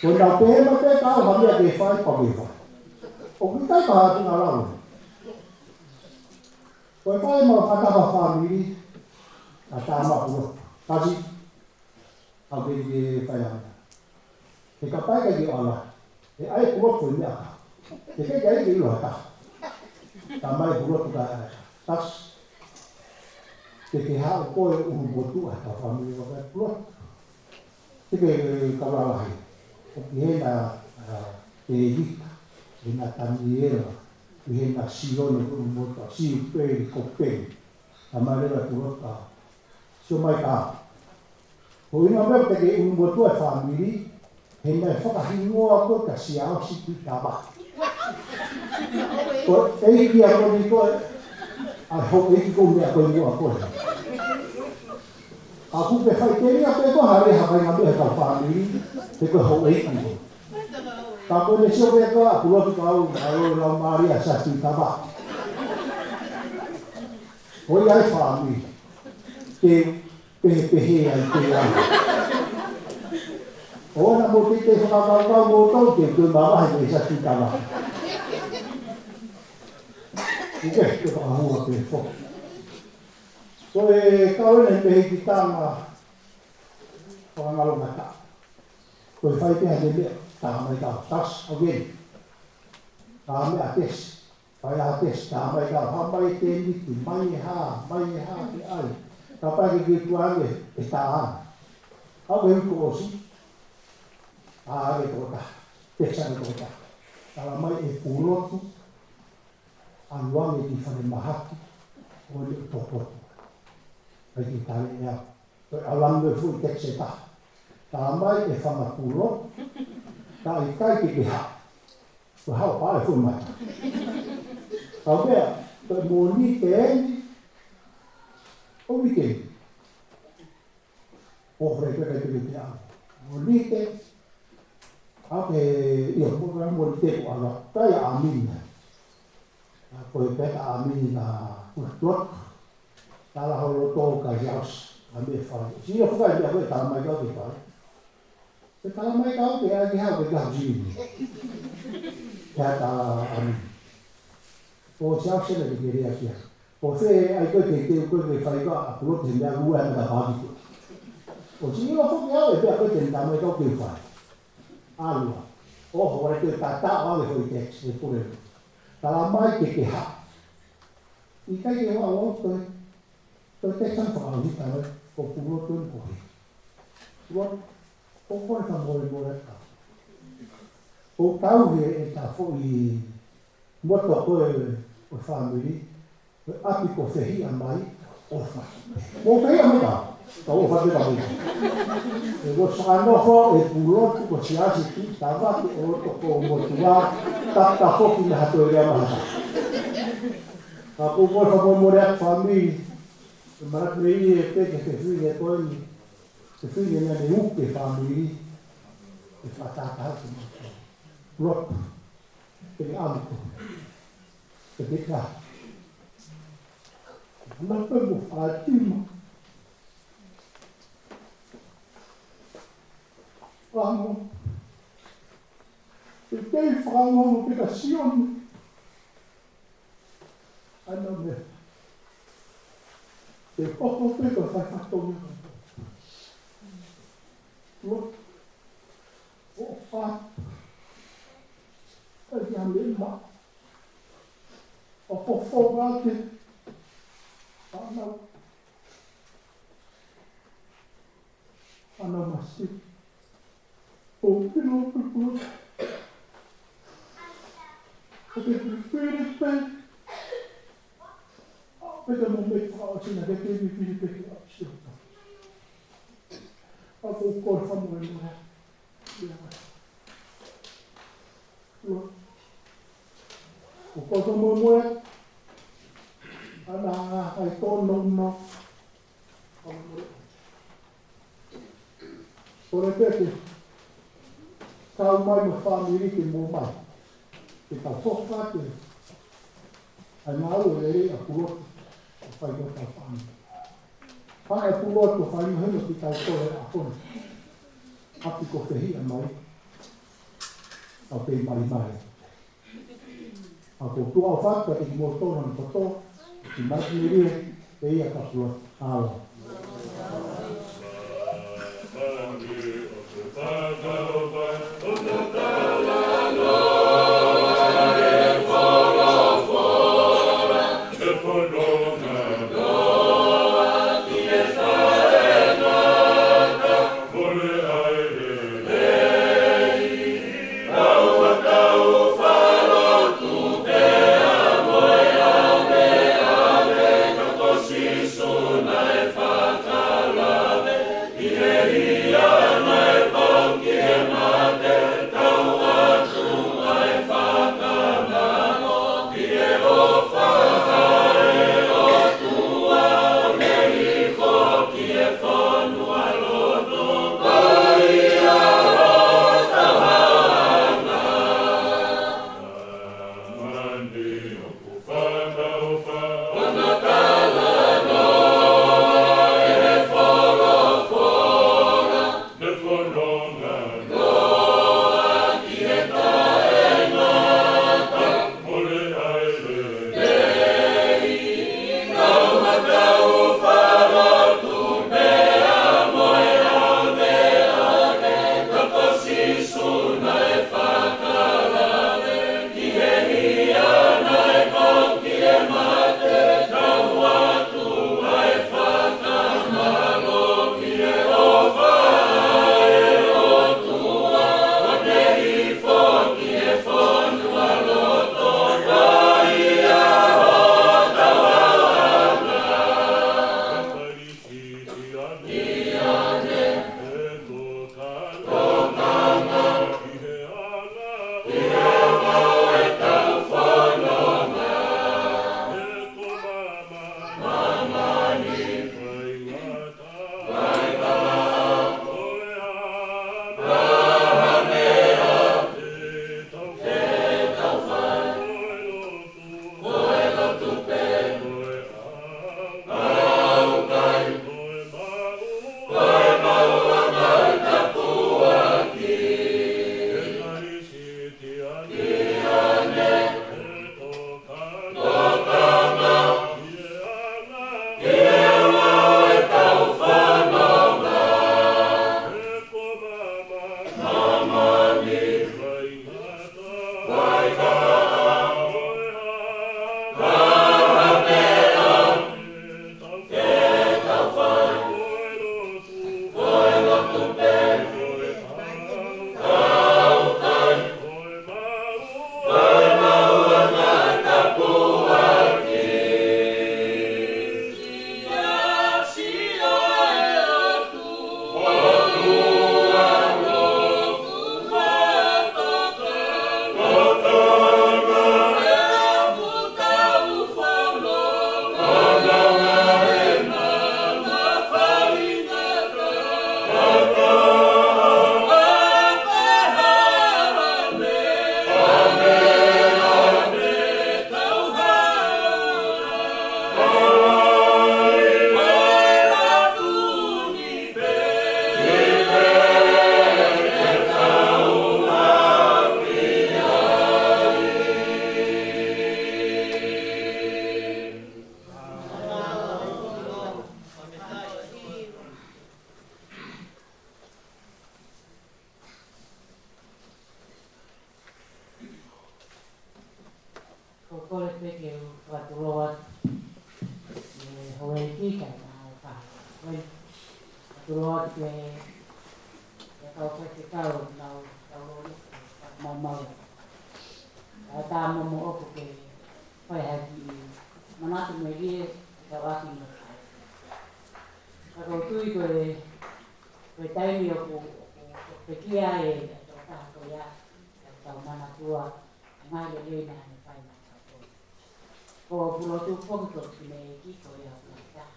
Ko ʻenau pehē mai pē ka ʻoku ʻi ai ha meʻa ke fai, pau ke fai. ʻOku ʻikai ko ha tuʻunga lau. Ko e fai mo e fakataha fāmili, ʻa Tama Pulotu. Kasi, ʻa ke ke fai ana. He kapau ʻe ʻikai ke ala, ʻe ʻai ʻe Pulotu e meʻa ka. He ʻikai ke ʻai ke ʻilo ha taha. Tama Pulotu ka ʻai. Kasi, ke ke haʻu koe ʻo ʻuhu motuʻa he kau fāmili ʻo e kau Pulotu. Ke ke kau lalahi. ʻOku ʻi hena, ʻa, Tēvita, ʻi hena Taniela, ʻi hena Sione, ko e ʻuhu motuʻa, Siupeli, ko Peni. Tama leva Pulotu. Sio mai ka. Ko e ʻuhinga meʻa te ke ʻuhu motuʻa e fāmili, he naʻe fakahingoa koe kia Siaosi Tuʻitama. Ko e ʻeiki ʻa koe ni ko e, ʻa e houʻeiki ko e meʻa ko e hingoa ko ē. Ka kuo ke fai telia pē koe ha lea ha faʻahinga meʻa he kau fāmili, he ko e houʻeiki koe. Ka ko ʻene sio pē koe ʻa Pulotu ka u, ʻa e lau mālie ʻa Siaosi Tuʻitama. Ko ia e fāmili. Ke pehē pehē ai ke ai. ʻOua naʻa mou teitei fakakaukau moutolu te u toe mavahe mei he sati tava. ʻIkai ke fakahua pē foki. Ko e kau ʻeni mei he kitanga fakangalongataʻa. Ko e fai pē ha meʻa, tā mai kau, tas, again. Tā mai ha tesi. Fai ha tesi, tā mai kau, hā mai e tēniti, mai e hā, mai e hā, ke ʻai. Kapau ʻe ke tuʻu ange, ʻe tā ange. Hau ke hiko ʻosi. Ā, ke tokotaha. Tesi ange tokotaha. Tala mai ʻe Pulotu, ʻalu ange ki falemahaki, ʻo ne tokotaha. ʻAi ke tali ʻe au. Ko e ʻalu ange foʻi tesi ʻe taha. Tala mai ʻe Fanga Pulotu, ka ʻikai ke ke haʻu. Ko e haʻu pale foʻi mai. Kau pea, ko e Mōnite ʻeni, ʻo uike. ʻO hore pē kai pē te au. Mōnite, ʻa ke ia mo ka Mōnite ko ala. Kai a mina. ʻA ko e peka a mina na kutuak. Tala holo tō kai jaus. A me fai. Si o fai ia ko e tala mai kau ke fai. Ke tala mai kau ke ai ke hau ke kau si. Ia tala a mina. ʻO si au sena ke kere a kia. ʻO se ai koe ke te koe ke fai ka a Pulotu he meʻa ua e mata pāki koe. ʻO si ilo foki au e pea koe te ne tala mai kau ke fai. ʻAlua. ʻO ho ai koe tata o ave hoi text e pule. Tala mai ke ke ha. ʻIkai ke hoa o koe. Koe text an whakauhi tala ko Pulotu ko he. Pulotu. Ko koe ka moe moe ka. Ko tau he e ta foʻi moto ko e ʻo e family. Ko e ʻapi ko fehiʻa mai, ʻofa. Mo fehiʻa mai ka, ka ʻofa te ka mai. ʻE ko sa nofo e Pulotu ko Siaosi ki tava ke ʻo to ko motua, ta ka foki na hato e lea mahata. Ka ko ko fa mo mo lea family, e manatu mei e pe ke te fui ne koe ni, te fui ne na ne uke family, e fatata ke mo. Pulotu, ke le amu ko. Ke te ka. Ana pe mo Fatima. Famo. Ke te famo mo ke ka Sione. Ana me. Ke koko pe ka fai fatonga. Lo. ʻO fa. Ka ia me ma. ʻO fofo vake. Ana. Ana masi. ʻO pilo pilo. ʻO te pili pili pe. ʻO pete mo me fa o tina ke te pili pili pe ke o sio. ʻO ko ko fa mo e mo. Ia. Lo. ʻO ko ko mo mo. Ana ai ko no no. Kole pete. Kau mai mo family ke mo mai. Ke tau foka ke. Ai ngā ue lele a Pulotu. A fai ko tau family. Fai a Pulotu fai mo hema ki tau kole a kona. ʻApi ko fehiʻa mai. Tau pei mai mai. ʻA ko tua o fatu ka te ki mo tona na koto, ki mati merie, e ia ka pua, alo. Kole pē ke u fakatulou atu ki he houʻeiki kae ʻumaʻā e faʻahinga. Kole, fakatulou atu ki he, ki he kau faifekau ʻoku nau tau lolo ke fakamaumau. Kae ʻatā mo moʻoku ke fai ha kiʻi manatu melie ke tau ʻaki mo fai. Ka ʻoku ou tui ko e, ko e taimi ʻoku, ʻoku, ʻoku pekia e, e tokotaha ko ia, ʻe tau manatua, e ngaahi lelei naʻa ne fai maʻatautolu. Ko Pulotu foki ko e kiʻi meʻa ʻeiki ko ia ʻoku taha,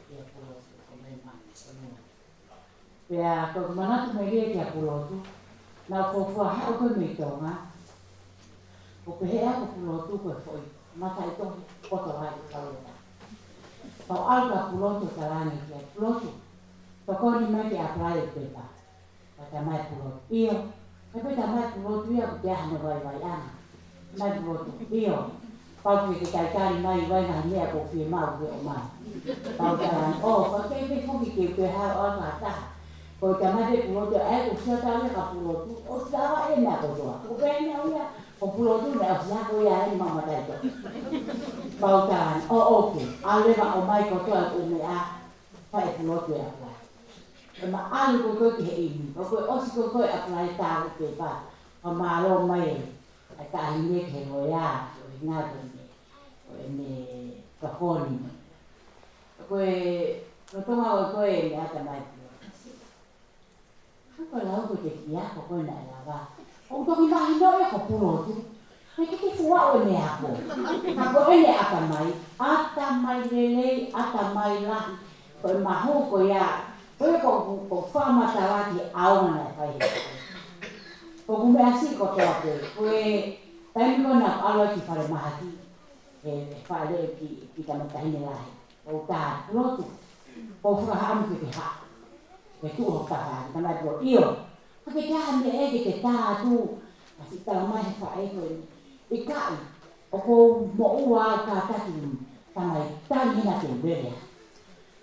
ʻia Pulotu ko e meʻa mani, ko e meʻa. Pea ko e manatu melie kia Pulotu, naʻa ku fuofua haʻu ko ē mei Tonga, ʻo pehē ʻe au ko Pulotu ko e foʻi mataʻitohi poto ai ʻi Kauleka. Pea u ʻalu kia Pulotu ʻo talaange kia Pulotu, tokoni mai ke apply e pepa. Pea talamai ʻe Pulotu, ʻio. Pea pehē talamai ʻe Pulotu ia ʻoku ʻikai ke ʻi ai hano vaivaiʻanga. Talamai ʻe Pulotu, ʻio. Pau ke ke talitali mai ʻi he ngaahi meʻa ʻoku fiemaʻu ke ʻomai. Pea u talaange, ʻō, pea ʻikai pē foki ke u toe haʻu ʻo ʻalu ki ha taha. Ko e talamai ʻe Pulotu, ʻa ē ʻoku ou sio atu kia Pulotu, ʻosi lava e meʻa kotoa. ʻOku pehē ʻe au ia, ko Pulotu naʻe ʻosi ako ia ʻi he mataʻitohi. Pea u talaange, ʻō, ʻoku, ʻalu leva ʻo ʻomai kotoa e ʻū meʻa, pea ʻe Pulotu e apply. ʻE maʻalu ko ē ki he ʻimi, ʻoku ʻosi ko ē e apply, tā ko ē e pepa, pea mālō mai e taʻahine ki he loea, ko e ngaahi ko ʻene, ko ʻene tokoni. Ko e, ko Tonga ko ē e meʻa talamai ʻe Pulotu. Ka ko e lau ko ē ki he ako ko ē naʻe lava. ʻOku toki mahino ia ko Pulotu. Naʻe ʻikai ke fuʻu ʻaʻu ʻene ako. Ka ko ʻene ʻatamai, ʻatamai lelei, ʻatamai lahi. Ko e mahu ko ia, ko e ko, ko, ko e fakamatala ki he ʻaonga naʻe fai he. Ko ʻeku meʻa siʻi kotoa pē, ko e taimi ko ē naʻa ku ʻalu ai ki falemahaki, he, he fale ki, ki tama taʻahine lahi. ʻO tā Pulotu, ʻoku ou fakaʻamu ke ke haʻu. Ke tuʻu hoʻo tafaʻaki, talamai ʻe Pulotu, ʻio. Ka ke ke aha meʻa ke ke tā atu, ʻa siʻi talamai he faʻē ko eni. ʻIkai, ʻoku ou moʻua au kātaki, talamai tali hena ke u lele.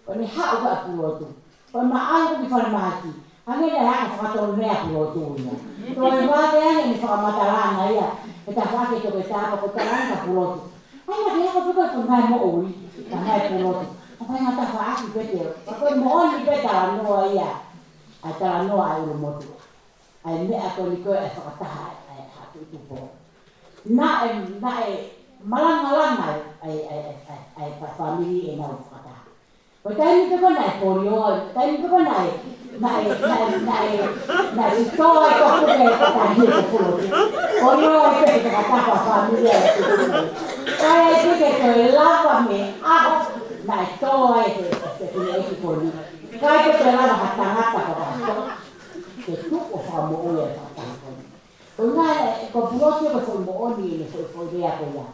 Ko ʻene haʻu ko ē ʻa Pulotu, ko e maʻau ko ē ki falemahaki, hangē naʻe hanga ʻo fakatonulea ʻa Pulotu ia. Ko e vave ange ʻene fakamatala ʻana ia, he tafaʻaki ʻe toko taha, ko e talaange ʻa Pulotu. ʻAi, naʻa ke ako pē ko e ngaahi moʻui, talamai ʻe Pulotu. ʻA e faʻahinga tafaʻaki pē te u. Ka ko e moʻoni pē talanoa ia, ʻa e talanoa ʻa e ʻulumotuʻa. ʻA e meʻa ko eni ko ē ʻa e fakataha ʻa e Haʻa Tuʻutupu. Naʻe, naʻe malangalanga ʻa e, ʻa e, ʻa e, ʻa e, ʻa e, ʻa e fāmili ʻenau fakataha. Ko e taimi pē ko ē naʻe polio, taimi pē ko ē naʻe, naʻe, naʻe, naʻe, naʻe sitoa ai ko ē e tahi ko Pulotu. Polio ai pē e fakataha fāmili ʻa e Tuʻutupu. Kae ʻikai ke toe lava mei he ʻaho naʻe tō ai e, e, e, e, e ko eni. ʻIkai ke toe lava ha tangata ko ē ke tuʻu ʻo fakamoʻui e fakataha ko eni. Ko e ngaahi, ko Pulotu ko e foʻi moʻoni ʻene foʻi, foʻi lea ko ia.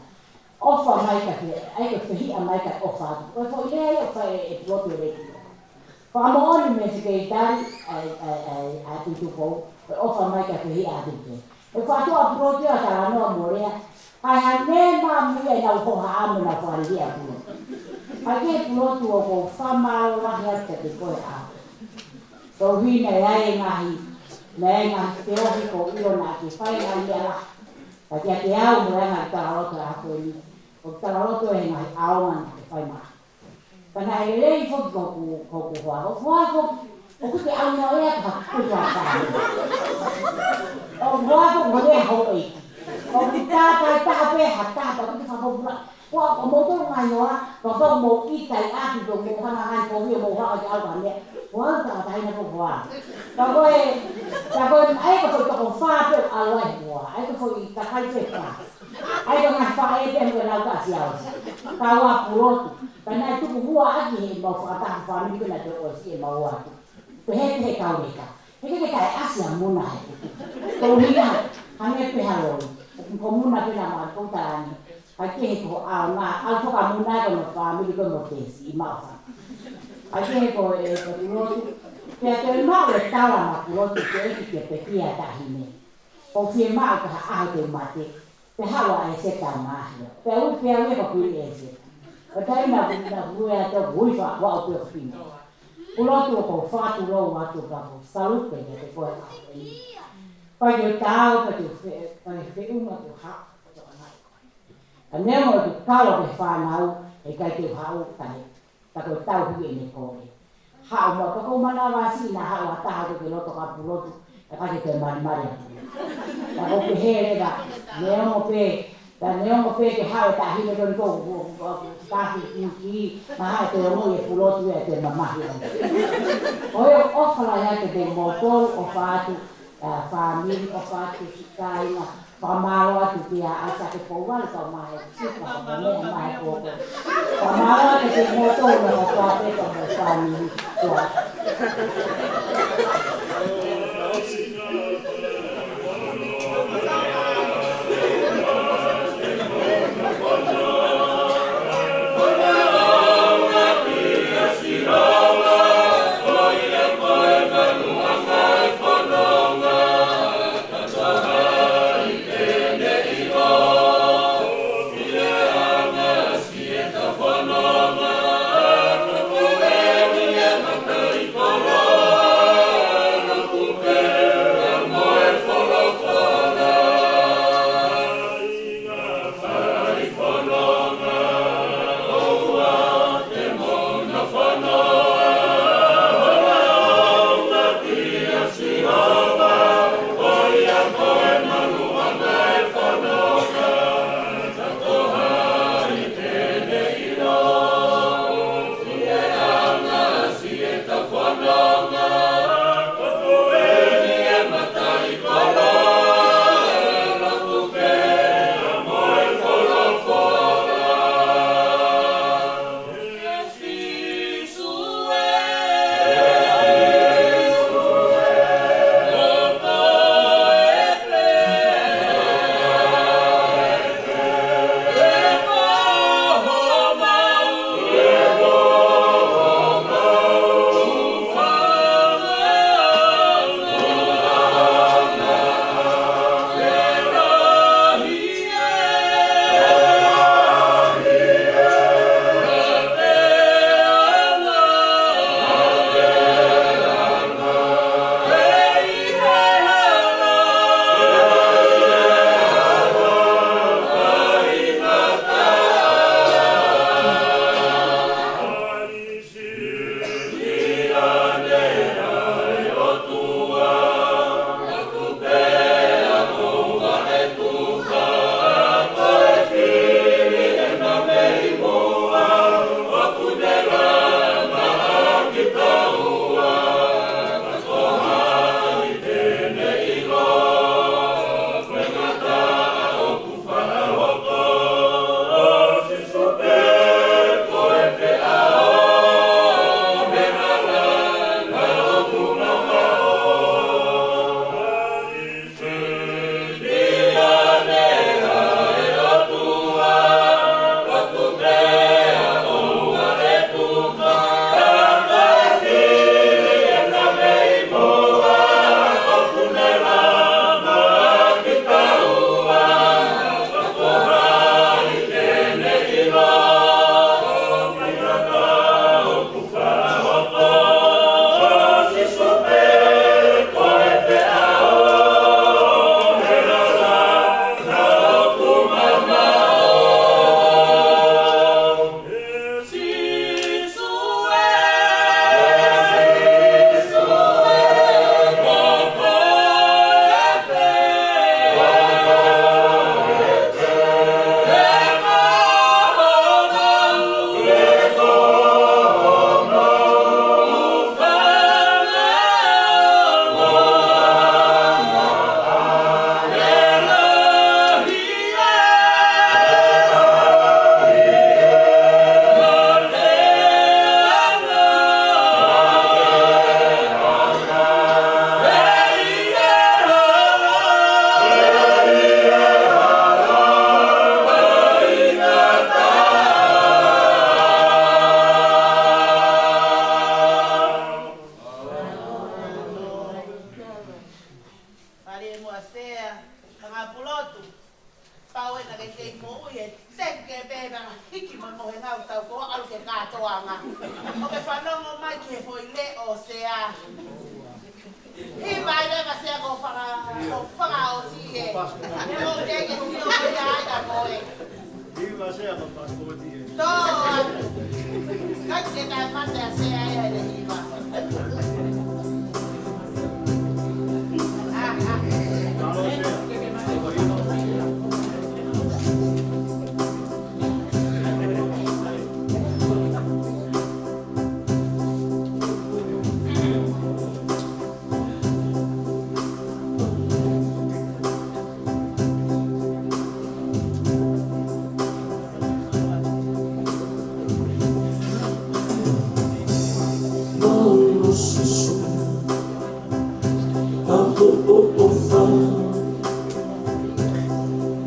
ʻOfa mai ka ke, ʻai ko e fehiʻa mai ka ʻofa atu. Ko e foʻi lea ia ʻoku fai ʻe Pulotu e leki. Fakamoʻoni mei he sekelitali ʻa e, ʻa e, ʻa e, ʻa e Tuʻutupu, ko e ʻofa mai ka fehiʻa atu pē. ʻE fakatoa Pulotu ia ʻo talanoa mo lea. Kae hangē māmani ʻenau hohaʻa mo ʻenau fakaliliʻa ʻa Pulotu. ʻAi ke Pulotu ʻoku ou fakamālō lahi atu kiate koe ʻa. Koeʻuhi naʻe ʻi ai e ngaahi, naʻe ʻi ai e ngaahi feohi ko ʻilo naʻa ke fai e ngaahi meʻa lahi. Ka kiate au mo e anga e talaloto ʻa ko eni, ʻoku talaloto he ngaahi ʻaonga naʻa ke fai maʻa. Ka naʻe lelei foki ko hoku, ko hoku hoa. Ko hoku hoa ko, ʻoku ke ʻalu noa ia ka kuku a taha. ʻOku hoa ko ko ia houʻeiki. ʻOku tātai taha pē ha taha pē ʻoku ke fakapopula. Ko, ko moutolu ngaahi hoa, ko, ko mou ʻita ʻi ʻapi, ko mou hanga ngaahi kovi, mou hanga ki au ka mea. Hoa, ka taina ko hoa. Ka ko e, ka ko e, ʻai ko e foʻi toko fā pē ʻalu ai hoa. ʻAi ko e foʻi kakai pē fā. ʻAi ko e ngaahi faʻē pē mo e lau ka siau. Ka ua Pulotu. Ka naʻe tuku hua ʻaki he mau fakataha fāmili ko ē naʻe toki ʻosi e mau atu. Pehē pē he kau leka. He ke ke taʻe ʻasi ʻa Muna he. Ko Muna, hangē pē ha loi. Ko Muna pē naʻa mau ko taʻane. ʻAi ke he ko ʻaonga, ʻalu fakamunaʻi ko hono fāmili ko ē mo Tesi ʻi Maʻofa. ʻAi ke he ko e, ko Pulotu. Pea toe maʻu e tala maʻa Pulotu ke ʻeke ke pekia e taʻahine. ʻOku fiemaʻu ka ha ʻaho te u mate. Pea haʻu ʻa ʻEseta ʻo ngaahi. Pea u pea u ia ko Kuini ʻEseta. ʻO taimi naʻa ku, naʻa ku ui atu ʻoku ui fakaʻuaʻu pē ʻo Kuini. Pulotu ʻoku ou fakatulou atu pea ʻoku ou salute kiate koe ʻa Kuini. Pea ke u taau, pea ke u fe-, pea ke feʻunga ke u haʻu, ko e toka ngai koe. Ka neongo ʻeku kau ʻa e fānau, ʻe ʻikai te u haʻu, ka ne, ka ko e tau hiki ʻene kole. Haʻu mo ka ko manavasiʻi naʻa haʻu ha taha ke ke loto ka pulotu, ka ʻikai ke toe malimali atu. Ka ko ke hele ka, neongo pē, ka neongo pē ke haʻu e taʻahine ko eni ko, ko, ko, ko, tahi ki, ki, naʻa haʻu te ongo e pulotu ia te mamahi atu. Ko e ʻofa lahi atu kiate kimoutolu, ʻofa atu, ʻa, fāmili, ʻofa atu ki he kāinga, fakamālō atu kia ʻAisake Pouvalu kae ʻumaʻā e sipa, kae ʻumaʻā e pōpō. Fakamālō atu kiate kimoutolu kotoa pē mo e fāmili. Kuo Fale mo Sea, fanga pulotu. Pau ena ke kei moʻui e teke pē manga hiki mo mohe ngau tau ko alu ke kātoanga. ʻOku ke fanongo mai ki he foʻi leʻo Sea. Hima ai leva Sea ko fanga, ko fanga ʻosi ē. He mo ke ke sio mai ai ka moe. Hiva sea, papa, ko e tie. Tō atu. Kai ke taʻe mate ʻa Sea ia ʻi he hiva. Mālō Sea. Mālō Sīsū, ʻa hoʻo ʻofa,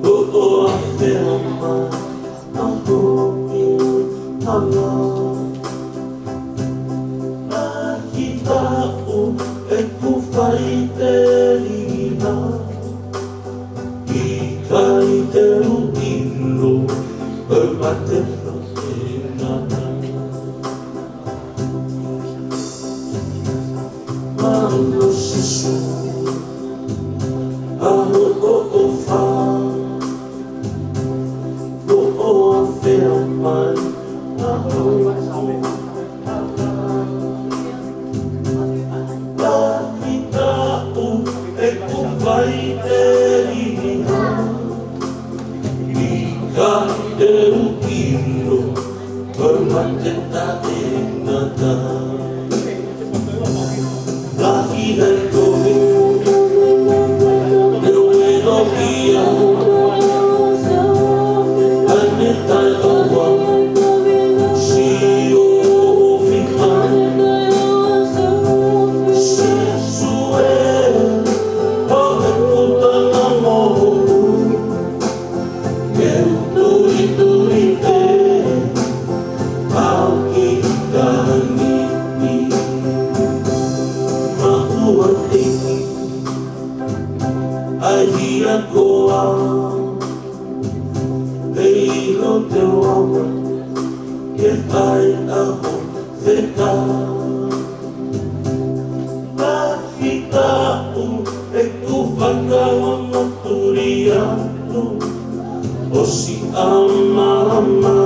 hoʻo ʻafea mai, ʻa hoʻo ʻilo hala. Lahi taʻu ʻeku faʻiteliha, ʻikai te u ʻilo, ʻe mate ʻo e ngata. Mālō Sīsū, ʻa hoʻo ʻofa, hoʻo ʻafea mai, ʻa hoʻo ʻilo hala. Lahi taʻu ʻeku faʻiteliha, ʻikai te u ʻilo, ʻe mate taʻengata. Lahi ʻa e kovi, ʻe u ʻilo ia, ʻa e meʻa taʻeʻoua, sio ʻo fika. Sīsū ē, ʻo e kutana moʻui, ke u tulituli pē, ʻalu ki langi ni. Makuaʻi ʻa e hia koā, ʻe ʻilo te u ʻalu ke fai ʻa hoʻo fekau. Lahi taʻu ʻeku fakaongo tuli atu, ʻosi ʻa mālama